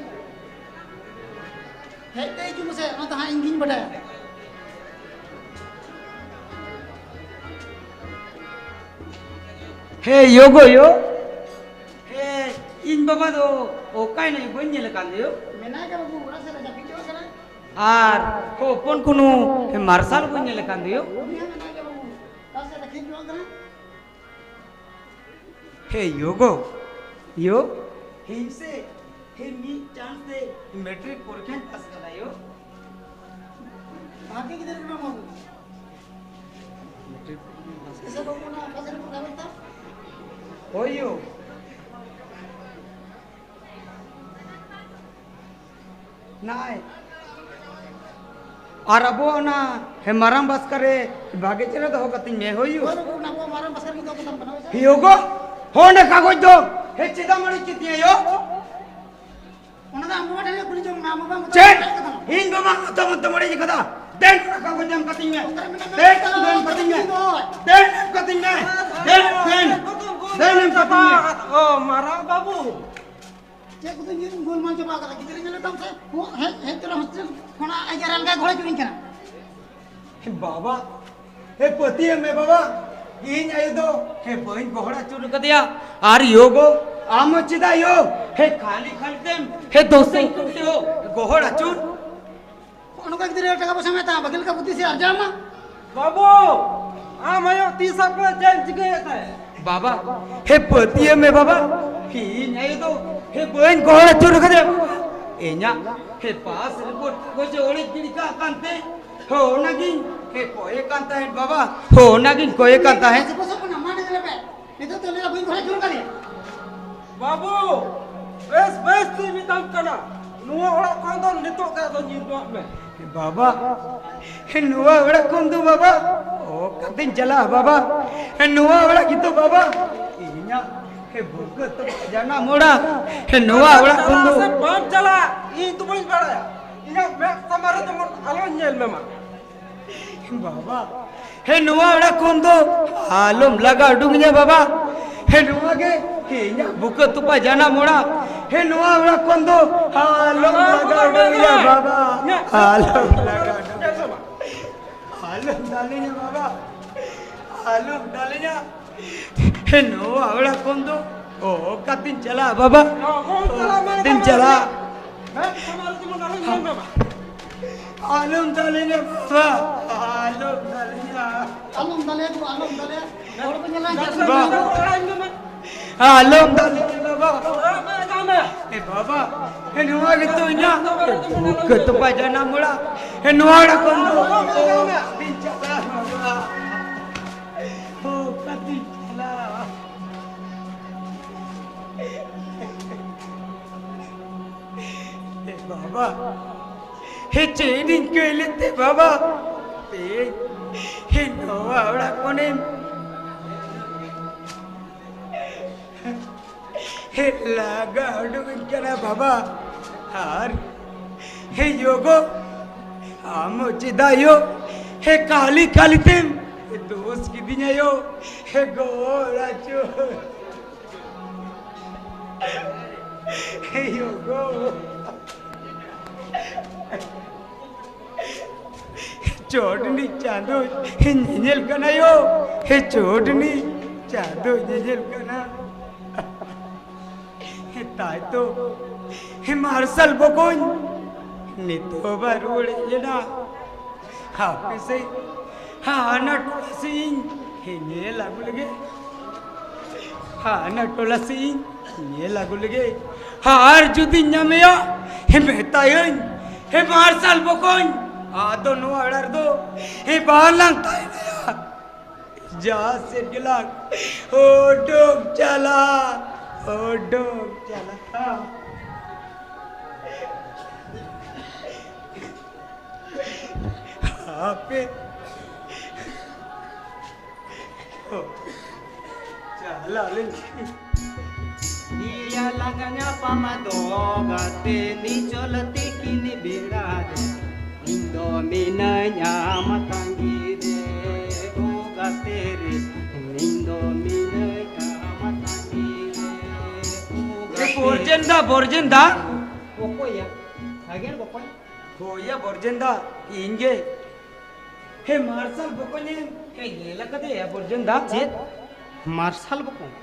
ᱦᱮᱡ ᱛᱮ ᱦᱤᱡᱩᱜ ᱢᱮᱥᱮ, ᱚᱱᱟ ᱫᱚ ᱦᱟᱸᱜ ᱤᱧ ᱜᱤᱧ ᱵᱟᱰᱟᱭᱟ᱾ ᱦᱮ ᱭᱳ ᱜᱚ ᱭᱳ᱾ ᱦᱮ, ᱤᱧ ᱵᱟᱵᱟ ᱫᱚ ᱚᱠᱟᱭ ᱱᱟᱭ? ᱵᱟᱹᱧ ᱧᱮᱞ ᱟᱠᱟᱫ ᱫᱚᱭᱳ᱾ ᱢᱮᱱᱟᱭ ᱜᱮᱭᱟ ᱵᱟᱹᱵᱩ, ᱚᱲᱟᱜ ᱥᱮᱫ ᱨᱮ ᱡᱟᱹᱯᱤᱫ ᱡᱚᱝ ᱠᱟᱱᱟᱭ᱾ ᱟᱨ ᱦᱚᱯᱚᱱ ᱠᱩᱱᱩ ᱢᱟᱨᱥᱟᱞ ᱵᱟᱹᱧ ᱧᱮᱞ ᱟᱠᱟᱫ ᱫᱚᱭᱳ᱾ ᱩᱱᱤ ᱦᱚᱸ ᱢᱮᱱᱟᱭ ᱜᱮᱭᱟ ᱵᱟᱹᱵᱩ, ᱚᱲᱟᱜ ᱥᱮᱫ ᱨᱮ ᱠᱷᱮᱞ ᱡᱚᱝ ᱠᱟᱱᱟᱭ᱾ ᱦᱮ ᱭᱳ ᱜᱚ, ᱭᱳ, ᱦᱮ ᱥᱮ, ᱦᱮ ᱢᱤᱫ ᱪᱟᱱᱥ ᱛᱮ ᱢᱮᱴᱨᱤᱠ ᱯᱚᱨᱤᱠᱠᱷᱟᱧ ᱯᱟᱥ ᱠᱟᱫᱟ ᱭᱳ᱾ ᱵᱷᱟᱜᱮ ᱜᱤᱫᱽᱨᱟᱹ ᱠᱟᱱᱟᱢ ᱵᱟᱹᱵᱩ᱾ ᱢᱮᱴᱨᱤᱠ ᱯᱚᱨᱤᱠᱠᱷᱟᱧ ᱯᱟᱥ ᱠᱟᱫᱟ᱾ ᱦᱳᱭ ᱭᱳ᱾ ᱱᱟᱭ᱾ ᱟᱨ ᱟᱵᱚ ᱚᱱᱟ ᱦᱮ ᱢᱟᱨᱟᱝ ᱵᱟᱥᱠᱟ ᱨᱮ ᱵᱷᱟᱜᱮ ᱪᱮᱦᱨᱟ ᱫᱚᱦᱚ ᱠᱟᱛᱤᱧ ᱢᱮ, ᱦᱳᱭ ᱭᱳ᱾ ᱦᱳᱭ ᱵᱟᱹᱵᱩ, ᱚᱱᱟ ᱟᱵᱚ ᱢᱟᱨᱟᱝ ᱵᱟᱥᱠᱟ ᱨᱮᱜᱮ ᱫᱚᱦᱚ ᱠᱟᱛᱟᱢ ᱠᱟᱱᱟ, ᱦᱳᱭ ᱥᱮ? ᱦᱤᱭᱳ ᱜᱚ, ᱦᱚᱸ ᱚᱸᱰᱮ ᱠᱟᱜᱚᱡᱽ ᱫᱚ᱾ ᱦᱮ, ᱪᱮᱫᱟᱜ ᱮᱢ ᱟᱹᱲᱤᱥ ᱠᱮᱫᱤᱧᱟ ᱭᱳ? ᱚᱱᱟ ᱫᱚ ᱟᱢ ᱵᱟᱵᱟ ᱴᱷᱮᱱ ᱜᱮ ᱠᱩᱞᱤ ᱡᱚᱝ ᱢᱮ, ᱟᱢ ᱵᱟᱵᱟ ᱢᱚᱛᱟᱢ ᱪᱮᱫ? ᱵᱟᱲᱟᱭ ᱠᱟᱫᱟ᱾ ᱤᱧ ᱵᱟᱵᱟ ᱢᱚᱛᱟᱢ ᱢᱚᱛᱟᱢ ᱟᱹᱲᱤᱥ ᱠᱟᱫᱟ᱾ ᱫᱮᱱ ᱚᱱᱟ ᱠᱟᱜᱚᱡᱽ ᱮᱢ ᱠᱟᱛᱤᱧ ᱢᱮ᱾ ᱚᱠᱟᱨᱮ ᱢᱮᱱᱟᱜ ᱫᱮᱱ ᱢᱮᱱᱟᱜ ᱫᱮᱱ ᱠᱟᱛᱤᱧ ᱢᱮ᱾ ᱫᱮᱱ ᱮᱢ ᱠᱟᱛᱤᱧ ᱢᱮ᱾ ᱫᱮᱱ, ᱫᱮᱱ᱾ ᱫᱮᱱ ᱮᱢ ᱠᱟᱛᱤᱧ ᱢᱮ᱾ ᱚ, ᱢᱟᱨᱟᱝ ᱵᱟᱹᱵᱩ᱾ ᱪᱮᱫ ᱠᱚᱫᱚ ᱧᱤᱨ ᱜᱳᱞᱢᱟᱞ ᱪᱟᱵᱟ ᱠᱟᱫᱟ? ᱜᱤᱫᱽᱨᱟᱹ ᱧᱮᱞᱮ ᱛᱟᱢ ᱥᱮ, ᱦᱮᱡ, ᱦᱮᱡ ᱛᱚᱨᱟ ᱦᱳᱥᱴᱮᱞ ᱠᱷᱚᱱᱟᱜ ᱟᱡ ᱟᱨ ᱟᱞᱜᱟ ᱜᱷᱚᱲᱟ ᱪᱩᱨᱤᱧ ᱠᱟᱱᱟ᱾ ᱦᱮ ᱵᱟᱵᱟ, ᱦᱮ ᱯᱟᱹᱛᱭᱟᱹᱣ ᱢᱮ ᱵᱟᱵᱟ, ᱤᱧ ᱟᱭᱳ ᱫᱚ ᱦᱮ ᱵᱟᱹᱧ ᱜᱚᱦᱚᱲ ᱟᱹᱪᱩᱨ ᱠᱟᱫᱮᱭᱟ᱾ ᱟᱨ ᱭᱳ ᱜᱚ, ᱟᱢ ᱦᱚᱸ ᱪᱮᱫᱟᱜ ᱭᱳ ᱦᱮ ᱠᱷᱟᱹᱞᱤ ᱠᱷᱟᱹᱞᱤ ᱛᱮᱢ ᱦᱮ ᱫᱳᱥᱮᱧ ᱠᱟᱱᱟ ᱭᱳ ᱜᱚᱦᱚᱲ ᱟᱹᱪᱩᱨ? ᱱᱚᱜᱼᱚ ᱱᱚᱝᱠᱟ ᱜᱤᱫᱽᱨᱟᱹ ᱴᱟᱠᱟ ᱯᱚᱭᱥᱟ ᱢᱮᱛᱟᱢᱟ, ᱵᱟᱹᱜᱤ ᱞᱮᱠᱟ ᱵᱩᱫᱷᱤ ᱥᱮ ᱟᱨᱡᱟᱣ ᱢᱟ᱾ ᱵᱟᱹᱵᱩ, ᱟᱢ ᱟᱭᱳ ᱛᱤᱥ ᱟᱯᱮ ᱪᱮᱫ ᱮᱢ ᱪᱤᱠᱟᱹᱭᱮᱫ ᱛᱟᱭ? ᱵᱟᱵᱟ, ᱦᱮ ᱯᱟᱹᱛᱭᱟᱹᱣ ᱢᱮ ᱵᱟᱵᱟ, ᱤᱧ ᱟᱭᱳ ᱫᱚ ᱦᱮ ᱵᱟᱹᱧ ᱜᱚᱦᱚᱲ ᱟᱹᱪᱩᱨ ᱠᱟᱫᱮᱭᱟ᱾ ᱤᱧᱟᱜ ᱦᱮ ᱯᱟᱥ ᱨᱤᱯᱳᱨᱴ ᱠᱚ ᱡᱮ ᱚᱲᱮᱡ ᱜᱤᱰᱤ ᱠᱟᱜ ᱠᱟᱱᱛᱮ, ᱦᱳ, ᱚᱱᱟᱜᱤᱧ ᱦᱮ ᱠᱚᱭᱮ ᱠᱟᱱ ᱛᱟᱦᱮᱸᱫ ᱵᱟᱵᱟ, ᱦᱳ, ᱚᱱᱟᱜᱤᱧ ᱠᱚᱭᱮ ᱠᱟᱱ ᱛᱟᱦᱮᱸᱫ᱾ ᱵᱚᱥᱚᱜ ᱠᱟᱱᱟ, ᱢᱟ ᱱᱤᱡᱮ ᱞᱮᱯᱮ᱾ ᱱᱤᱛᱚᱜ ᱫᱚ ᱞᱟᱹᱭᱟ ᱵᱟᱹᱧ ᱜᱚᱦᱚᱲ ᱟᱹᱪᱩᱨ ᱠᱟᱫᱮᱭᱟ᱾ ᱵᱟᱹᱵᱩ, ᱵᱮᱥ ᱵᱮᱥ ᱛᱤᱧ ᱢᱮᱛᱟᱢ ᱠᱟᱱᱟ, ᱱᱚᱣᱟ ᱚᱲᱟᱜ ᱠᱷᱚᱱ ᱫᱚ ᱱᱤᱛᱚᱜ ᱜᱮ ᱟᱫᱚ ᱧᱤᱨ ᱠᱟᱜ ᱢᱮ᱾ ᱵᱟᱵᱟ, ᱱᱚᱣᱟ ᱚᱲᱟᱜ ᱠᱷᱚᱱ ᱫᱚ ᱵᱟᱵᱟ, ᱠᱟᱛᱮᱧ ᱪᱟᱞᱟᱜᱼᱟ ᱵᱟᱵᱟ? ᱱᱚᱣᱟ ᱚᱲᱟᱜ ᱜᱮᱛᱚ ᱵᱟᱵᱟ ᱤᱧᱟᱹᱜ ᱵᱩᱠᱟᱹ ᱛᱚᱯᱟ ᱡᱟᱱᱟᱢ ᱚᱲᱟᱜ᱾ ᱱᱚᱣᱟ ᱚᱲᱟᱜ ᱠᱷᱚᱱ ᱫᱚ ᱪᱟᱞᱟᱜ ᱥᱮ ᱵᱟᱢ ᱪᱟᱞᱟᱜ, ᱤᱧ ᱫᱚ ᱵᱟᱹᱧ ᱵᱟᱲᱟᱭᱟ᱾ ᱤᱧᱟᱹᱜ ᱢᱮᱫ ᱥᱟᱢᱟᱝ ᱨᱮ ᱡᱮᱢᱚᱱ ᱟᱞᱚᱧ ᱧᱮᱞ ᱢᱮ ᱢᱟ᱾ ᱵᱟᱵᱟ, ᱦᱮᱸ, ᱱᱚᱣᱟ ᱚᱲᱟᱜ ᱠᱷᱚᱱ ᱫᱚ ᱟᱞᱚᱢ ᱞᱟᱜᱟ ᱩᱰᱩᱠᱤᱧᱟ ᱵᱟᱵᱟ᱾ ᱦᱮᱸ, ᱱᱚᱣᱟ ᱜᱮ ᱤᱧᱟᱹᱜ ᱵᱩᱠᱟᱹ ᱛᱚᱯᱟ ᱡᱟᱱᱟᱢ ᱚᱲᱟᱜ᱾ ᱦᱮᱸ, ᱱᱚᱣᱟ ᱚᱲᱟᱜ ᱠᱷᱚᱱ ᱫᱚ ᱟᱞᱚᱢ ᱞᱟᱜᱟ ᱩᱰᱩᱠᱤᱧᱟ ᱵᱟᱵᱟ᱾ ᱟᱞᱚᱢ ᱞᱟᱜᱟ ᱩᱰᱩᱠᱤᱧᱟ᱾ ᱟᱞᱚᱢ ᱫᱟᱞᱤᱧᱟ ᱵᱟᱵᱟ, ᱟᱞᱚᱢ ᱫᱟᱞᱤᱧᱟ᱾ ᱦᱮᱸ, ᱱᱚᱣᱟ ᱚᱲᱟᱜ ᱠᱷᱚᱱ ᱫᱚ ᱚᱠᱟᱛᱤᱧ ᱪᱟᱞᱟᱜᱼᱟ ᱵᱟᱵᱟ? ᱚᱠᱟᱛᱤᱧ ᱪᱟᱞᱟᱜᱼᱟ? ᱟᱞᱚᱢ ᱫᱟᱞᱤᱧᱟ ᱵᱟᱵᱟ, ᱟᱞᱚᱢ ᱫᱟᱞᱤᱧᱟ᱾ ᱟᱞᱚᱢ ᱫᱟᱞᱮᱭᱟ ᱜᱳ, ᱟᱞᱚᱢ ᱫᱟᱞᱮᱭᱟ᱾ ᱦᱚᱲ ᱠᱚ ᱧᱮᱞᱟ ᱡᱮ ᱵᱟᱵᱟ᱾ ᱟᱞᱚᱢ ᱫᱟᱞᱮᱭᱟ ᱵᱟᱵᱟ᱾ ᱮ ᱵᱟᱵᱟ, ᱮ ᱱᱚᱣᱟ ᱜᱮᱛᱚ ᱤᱧᱟᱹᱜ ᱵᱩᱠᱟᱹ ᱛᱚᱯᱟ ᱡᱟᱱᱟᱢ ᱚᱲᱟᱜ᱾ ᱮ ᱱᱚᱣᱟ ᱚᱲᱟᱜ ᱠᱷᱚᱱ ᱫᱚ ᱚᱠᱟᱛᱤᱧ ᱪᱟᱞᱟᱜᱼᱟ ᱵᱟᱵᱟ? ᱚᱠᱟᱛᱤᱧ ᱪᱟᱞᱟᱜᱼᱟ? ᱮ ᱵᱟᱵᱟ, ᱦᱮ ᱪᱮᱫ ᱤᱧ ᱠᱟᱹᱭ ᱞᱮᱫ ᱛᱮ ᱵᱟᱵᱟ? ᱛᱮᱦᱮᱧ ᱦᱮ ᱱᱚᱣᱟ ᱚᱲᱟᱜ ᱠᱷᱚᱱᱮᱢ ᱦᱮ ᱞᱟᱜᱟ ᱩᱰᱩᱠᱟᱹᱧ ᱠᱟᱱᱟ ᱵᱟᱵᱟ᱾ ᱟᱨ ᱦᱮ ᱭᱳ ᱜᱳ, ᱟᱢ ᱪᱮᱫᱟᱜ ᱭᱳ ᱦᱮ ᱠᱟᱹᱦᱞᱤ ᱠᱟᱹᱦᱞᱤ ᱛᱮᱢ ᱫᱳᱥ ᱠᱤᱫᱤᱧᱟ ᱭᱳ? ᱦᱮ ᱜᱳ ᱨᱟᱡᱩ, ᱦᱮ ᱭᱳ ᱜᱳ᱾ ᱪᱚᱴ ᱨᱤᱱᱤᱡ ᱪᱟᱸᱫᱳᱭ ᱧᱮᱧᱮᱞ ᱠᱟᱱᱟ ᱭᱳ, ᱦᱮ ᱪᱚᱴ ᱨᱤᱱᱤᱡ ᱪᱟᱸᱫᱳᱭ ᱧᱮᱧᱮᱞ ᱠᱟᱱᱟ᱾ ᱦᱮ ᱛᱟᱭ ᱛᱚ, ᱦᱮ ᱢᱟᱨᱥᱟᱞ ᱵᱚᱠᱚᱧ ᱱᱤᱛᱚᱜ ᱵᱟᱭ ᱨᱩᱣᱟᱹᱲ ᱦᱮᱡ ᱞᱮᱱᱟ᱾ ᱦᱟᱯᱮ ᱥᱮ, ᱦᱟᱱᱟ ᱴᱚᱞᱟ ᱥᱮᱫ ᱤᱧ ᱧᱮᱞ ᱟᱹᱜᱩ ᱞᱮᱜᱮ᱾ ᱦᱟᱱᱟ ᱴᱚᱞᱟ ᱥᱮᱫ ᱤᱧ ᱧᱮᱞ ᱟᱹᱜᱩ ᱞᱮᱜᱮ᱾ ᱟᱨ ᱡᱩᱫᱤᱧ ᱧᱟᱢᱮᱭᱟ, ᱦᱮ ᱢᱮᱛᱟᱭᱟᱹᱧ, ᱦᱮ ᱢᱟᱨᱥᱟᱞ ᱵᱚᱠᱚᱧ, ᱟᱫᱚ ᱱᱚᱣᱟ ᱚᱲᱟᱜ ᱨᱮᱫᱚ ᱦᱮ ᱵᱟᱝ ᱞᱟᱝ ᱛᱟᱦᱮᱱᱟ᱾ ᱡᱟᱦᱟᱸ ᱥᱮᱫ ᱜᱮᱞᱟᱝ ᱩᱰᱩᱠ ᱪᱟᱞᱟᱜ, ᱩᱰᱩᱠ ᱪᱟᱞᱟᱜ᱾ ᱦᱟᱯᱮ, ᱤᱭᱟᱹ ᱞᱟᱝ ᱧᱟᱯᱟᱢᱟ ᱫᱚ ᱜᱟᱛᱮ ᱱᱤᱪᱚᱞ ᱛᱤᱠᱤᱱ ᱵᱮᱲᱟ ᱨᱮ᱾ ᱤᱧ ᱫᱚ ᱢᱤᱱᱟᱹᱧᱟ ᱟᱢ ᱛᱟᱺᱜᱤ ᱨᱮ, ᱳ ᱜᱟᱛᱮ ᱨᱮ᱾ ᱤᱧ ᱫᱚ ᱢᱤᱱᱟᱹᱧᱟ ᱟᱢ ᱛᱟᱺᱜᱤ ᱨᱮ, ᱳ ᱜᱟᱛᱮ ᱨᱮ᱾ ᱵᱚᱨᱡᱮᱱ ᱫᱟ, ᱵᱚᱨᱡᱮᱱ ᱫᱟ᱾ ᱚᱠᱚᱭᱭᱟ? ᱥᱟᱜᱮᱱ ᱵᱚᱠᱚᱧ? ᱦᱳᱭᱭᱟ ᱵᱚᱨᱡᱮᱱ ᱫᱟ, ᱤᱧ ᱜᱮ᱾ ᱦᱮ ᱢᱟᱨᱥᱟᱞ ᱵᱚᱠᱚᱧ ᱮᱢ ᱦᱮ ᱧᱮᱞ ᱟᱠᱟᱫᱮᱭᱟ ᱵᱚᱨᱡᱮᱱ ᱫᱟ? ᱪᱮᱫ? ᱢᱟᱨᱥᱟᱞ ᱵᱚᱠᱚᱧ?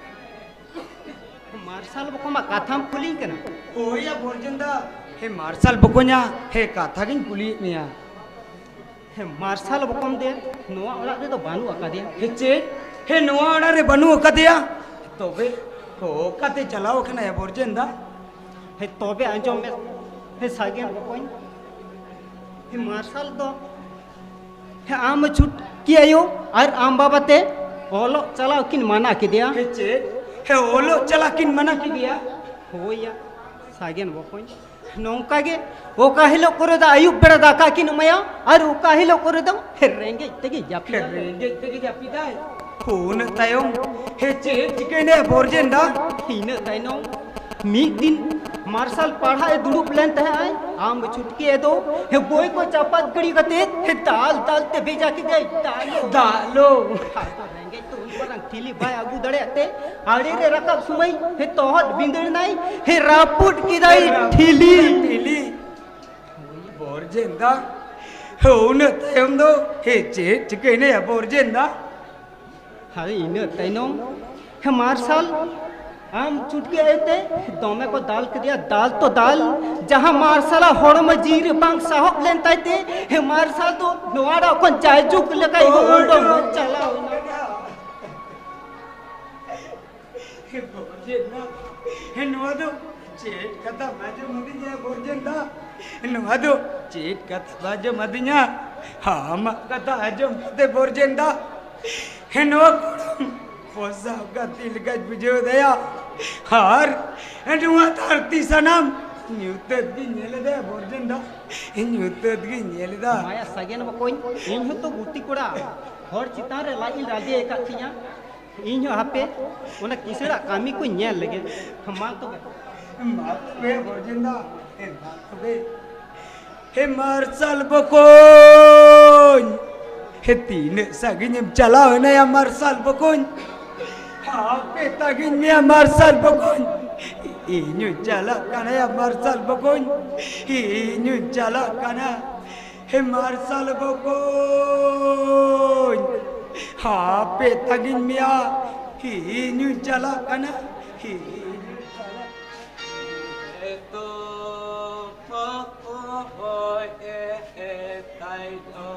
ᱢᱟᱨᱥᱟᱞ ᱵᱚᱠᱚᱧᱟᱜ ᱠᱟᱛᱷᱟᱢ ᱠᱩᱞᱤᱧ ᱠᱟᱱᱟ? ᱦᱳᱭᱭᱟ ᱵᱚᱨᱡᱮᱱ ᱫᱟ, ᱦᱮ ᱢᱟᱨᱥᱟᱞ ᱵᱚᱠᱚᱧᱟ ᱦᱮ ᱠᱟᱛᱷᱟ ᱜᱤᱧ ᱠᱩᱞᱤᱭᱮᱫ ᱢᱮᱭᱟ᱾ ᱦᱮ ᱢᱟᱨᱥᱟᱞ ᱵᱚᱠᱚᱧ ᱫᱮ ᱱᱚᱣᱟ ᱚᱲᱟᱜ ᱨᱮᱫᱚ ᱵᱟᱹᱱᱩᱜ ᱟᱠᱟᱫᱮᱭᱟ᱾ ᱦᱮ ᱪᱮᱫ? ᱦᱮ ᱱᱚᱣᱟ ᱚᱲᱟᱜ ᱨᱮ ᱵᱟᱹᱱᱩᱜ ᱟᱠᱟᱫᱮᱭᱟ? ᱛᱚᱵᱮ ᱚᱠᱟᱛᱮ ᱪᱟᱞᱟᱣ ᱟᱠᱟᱱᱟᱭᱟ ᱵᱚᱨᱡᱮᱱ ᱫᱟ? ᱦᱮ ᱛᱚᱵᱮ ᱟᱸᱡᱚᱢ ᱢᱮ, ᱦᱮ ᱥᱟᱜᱮᱱ ᱵᱚᱠᱚᱧ, ᱦᱮ ᱢᱟᱨᱥᱟᱞ ᱫᱚ ᱦᱮ ᱟᱢ ᱪᱷᱩᱴᱠᱤ ᱟᱭᱳ ᱟᱨ ᱟᱢ ᱵᱟᱵᱟ ᱛᱮ ᱚᱞᱚᱜ ᱪᱟᱞᱟᱣ ᱠᱤᱱ ᱢᱟᱱᱟ ᱠᱮᱫᱮᱭᱟ᱾ ᱦᱮ ᱪᱮᱫ? ᱦᱮ ᱚᱞᱚᱜ ᱪᱟᱞᱟᱜ ᱠᱤᱱ ᱢᱟᱱᱟ ᱠᱮᱫᱮᱭᱟ? ᱦᱳᱭᱭᱟ ᱥᱟᱜᱮᱱ ᱵᱚᱠᱚᱧ, ᱱᱚᱝᱠᱟ ᱜᱮ ᱚᱠᱟ ᱦᱤᱞᱳᱜ ᱠᱚᱨᱮ ᱫᱚ ᱟᱹᱭᱩᱵ ᱵᱮᱲᱟ ᱫᱟᱠᱟ ᱠᱤᱱ ᱮᱢᱟᱭᱟ ᱟᱨ ᱚᱠᱟ ᱦᱤᱞᱳᱜ ᱠᱚᱨᱮ ᱫᱚ ᱦᱮ ᱨᱮᱸᱜᱮᱡ ᱛᱮᱜᱮ ᱡᱟᱹᱯᱤᱫ᱾ ᱨᱮᱸᱜᱮᱡ ᱛᱮᱜᱮ ᱡᱟᱹᱯᱤᱫᱟᱭ᱾ ᱦᱳ, ᱩᱱᱟᱹᱜ ᱛᱟᱭᱚᱢ ᱦᱮ ᱪᱮᱫ ᱪᱤᱠᱟᱹᱭᱮᱱᱟ ᱵᱚᱨᱡᱮᱱ ᱫᱟ? ᱤᱱᱟᱹ ᱛᱟᱭᱱᱚᱢ ᱢᱤᱫ ᱫᱤᱱ ᱢᱟᱨᱥᱟᱞ ᱯᱟᱲᱦᱟᱜ ᱮ ᱫᱩᱲᱩᱵ ᱞᱮᱱ ᱛᱟᱦᱮᱸᱜ ᱟᱭ, ᱟᱢ ᱪᱷᱩᱴᱠᱤ ᱮ ᱫᱚ ᱦᱮ ᱵᱳᱭ ᱠᱚ ᱪᱟᱯᱟᱫ ᱜᱤᱰᱤ ᱠᱟᱛᱮ ᱦᱮ ᱫᱟᱞ ᱫᱟᱞ ᱛᱮ ᱵᱷᱮᱡᱟ ᱠᱮᱫᱮᱭᱟᱭ᱾ ᱫᱟᱞ᱾ ᱫᱟᱞᱚ᱾ ᱟᱫᱚ ᱨᱮᱸᱜᱮᱡ ᱛᱮ ᱩᱱ ᱢᱟᱨᱟᱝ ᱴᱷᱤᱞᱤ ᱵᱟᱭ ᱟᱹᱜᱩ ᱫᱟᱲᱮᱭᱟᱜ ᱛᱮ ᱟᱲᱮ ᱨᱮ ᱨᱟᱠᱟᱵ ᱥᱚᱢᱚᱭ ᱦᱮ ᱛᱚᱦᱚᱫ ᱵᱤᱸᱫᱟᱹᱲ ᱮᱱᱟᱭ, ᱦᱮ ᱨᱟᱹᱯᱩᱫ ᱠᱮᱫᱟᱭ ᱴᱷᱤᱞᱤ᱾ ᱴᱷᱤᱞᱤ᱾ ᱦᱳᱭ ᱵᱚᱨᱡᱮᱱ ᱫᱟ, ᱦᱮ ᱩᱱᱟᱹᱜ ᱛᱟᱭᱚᱢ ᱫᱚ ᱦᱮ ᱪᱮᱫ ᱪᱤᱠᱟᱹᱭᱮᱱᱟ ᱵᱚᱨᱡᱮᱱ ᱫᱟ? ᱦᱳᱭ ᱤᱱᱟᱹ ᱛᱟᱭᱱᱚᱢ ᱦᱮ ᱢᱟᱨᱥᱟᱞ ᱟᱢ ᱪᱷᱩᱴᱠᱤ ᱟᱭᱳ ᱛᱮ ᱫᱚᱢᱮ ᱠᱚ ᱫᱟᱞ ᱠᱮᱫᱮᱭᱟ, ᱫᱟᱞ ᱛᱚ ᱫᱟᱞ᱾ ᱡᱟᱦᱟᱸ ᱢᱟᱨᱥᱟᱞᱟᱜ ᱦᱚᱲᱢᱚ ᱡᱤᱣᱤ ᱨᱮ ᱵᱟᱝ ᱥᱟᱦᱚᱵ ᱞᱮᱱ ᱛᱟᱭ ᱛᱮ ᱦᱮ ᱢᱟᱨᱥᱟᱞ ᱫᱚ ᱱᱚᱣᱟ ᱚᱲᱟᱜ ᱠᱷᱚᱱ ᱡᱟᱭᱡᱩᱜᱽ ᱞᱮᱠᱟᱭ ᱩᱰᱩᱝ ᱪᱟᱞᱟᱣ ᱮᱱᱟ᱾ ᱦᱮ ᱵᱚᱨᱡᱮᱱ ᱫᱟ, ᱦᱮ ᱱᱚᱣᱟ ᱫᱚ ᱪᱮᱫ ᱠᱟᱛᱷᱟ ᱟᱸᱡᱚᱢ ᱟᱹᱫᱤᱧᱟ ᱵᱚᱨᱡᱮᱱ ᱫᱟ? ᱱᱚᱣᱟ ᱫᱚ ᱪᱮᱫ ᱠᱟᱛᱷᱟ ᱟᱸᱡᱚᱢ ᱟᱹᱫᱤᱧᱟ? ᱟᱢᱟᱜ ᱠᱟᱛᱷᱟ ᱟᱸᱡᱚᱢ ᱠᱟᱛᱮ ᱵᱚᱨᱡᱮᱱ ᱫᱟ, ᱦᱮ ᱱᱚᱣᱟ ᱜᱚᱲᱚᱢ ᱯᱚᱥᱟᱣ ᱜᱟᱛᱮ ᱞᱮᱠᱟᱧ ᱵᱩᱡᱷᱟᱹᱣ ᱫᱟᱭᱟ᱾ ᱟᱨ ᱱᱚᱣᱟ ᱫᱷᱟᱹᱨᱛᱤ ᱥᱟᱱᱟᱢ ᱧᱩᱛᱟᱹᱛ ᱜᱤᱧ ᱧᱮᱞ ᱮᱫᱟ ᱵᱚᱨᱡᱮᱱ ᱫᱟ, ᱧᱩᱛᱟᱹᱛ ᱜᱤᱧ ᱧᱮᱞ ᱮᱫᱟ᱾ ᱢᱟᱭᱟ ᱥᱟᱜᱮᱱ ᱵᱚᱠᱚᱧ, ᱤᱧ ᱦᱚᱸᱛᱚ ᱜᱩᱛᱤ ᱠᱚᱲᱟ, ᱦᱚᱲ ᱪᱮᱛᱟᱱ ᱨᱮ ᱞᱟᱡ ᱤᱧ ᱨᱟᱡᱮ ᱟᱠᱟᱫ ᱛᱤᱧᱟ᱾ ᱤᱧ ᱦᱚᱸ ᱦᱟᱯᱮ ᱚᱱᱟ ᱠᱤᱥᱟᱹᱬᱟᱜ ᱠᱟᱹᱢᱤ ᱠᱚᱧ ᱧᱮᱞ ᱞᱮᱜᱮ᱾ ᱢᱟ ᱛᱚᱵᱮ᱾ ᱢᱟ ᱛᱚᱵᱮ ᱵᱚᱨᱡᱤᱱ ᱫᱟ, ᱮ ᱢᱟ ᱛᱚᱵᱮ᱾ ᱦᱮ ᱢᱟᱨᱥᱟᱞ ᱵᱚᱠᱚᱧ, ᱦᱮ ᱛᱤᱱᱟᱹᱜ ᱥᱟᱺᱜᱤᱧ ᱮᱢ ᱪᱟᱞᱟᱣ ᱮᱱᱟᱭᱟ ᱢᱟᱨᱥᱟᱞ ᱵᱚᱠᱚᱧ? ᱦᱟᱯᱮ ᱛᱟᱺᱜᱤᱧ ᱢᱮᱭᱟ ᱢᱟᱨᱥᱟᱞ ᱵᱚᱠᱚᱧ, ᱤᱧ ᱦᱚᱸ ᱪᱟᱞᱟᱜ ᱠᱟᱱᱟᱭᱟ ᱢᱟᱨᱥᱟᱞ ᱵᱚᱠᱚᱧ, ᱤᱧ ᱦᱚᱸ ᱪᱟᱞᱟᱜ ᱠᱟᱱᱟ᱾ ᱦᱮ ᱢᱟᱨᱥᱟᱞ ᱵᱚᱠᱚᱧ, ᱦᱟᱯᱮ ᱛᱟᱺᱜᱤᱧ ᱢᱮᱭᱟ, ᱤᱧ ᱦᱚᱸ ᱪᱟᱞᱟᱜ ᱠᱟᱱᱟ, ᱤᱧ ᱦᱚᱸ ᱪᱟᱞᱟᱜ ᱠᱟᱱᱟ᱾ ᱮᱛᱚ ᱚᱠᱚᱭ ᱮᱛᱟᱭ ᱫᱚ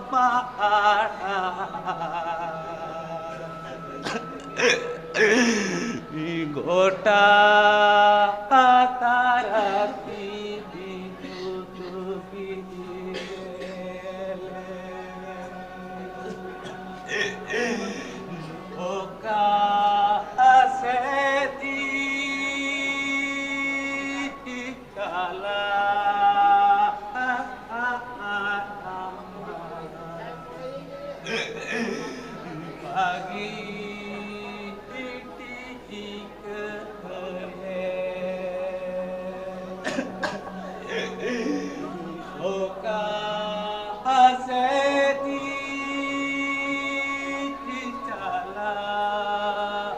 ᱯᱟᱦᱟᱲᱟ᱾ ᱜᱚᱴᱟ ᱛᱟᱨᱟᱥᱤ ᱵᱤᱫᱩ ᱵᱤᱫᱩ ᱚᱠᱟ ᱥᱮᱫ ᱪᱟᱞᱟᱜ ᱵᱷᱟᱹᱜᱤ ᱴᱷᱤᱠ ᱚᱠᱟ ᱥᱮᱫ ᱪᱟᱞᱟᱜ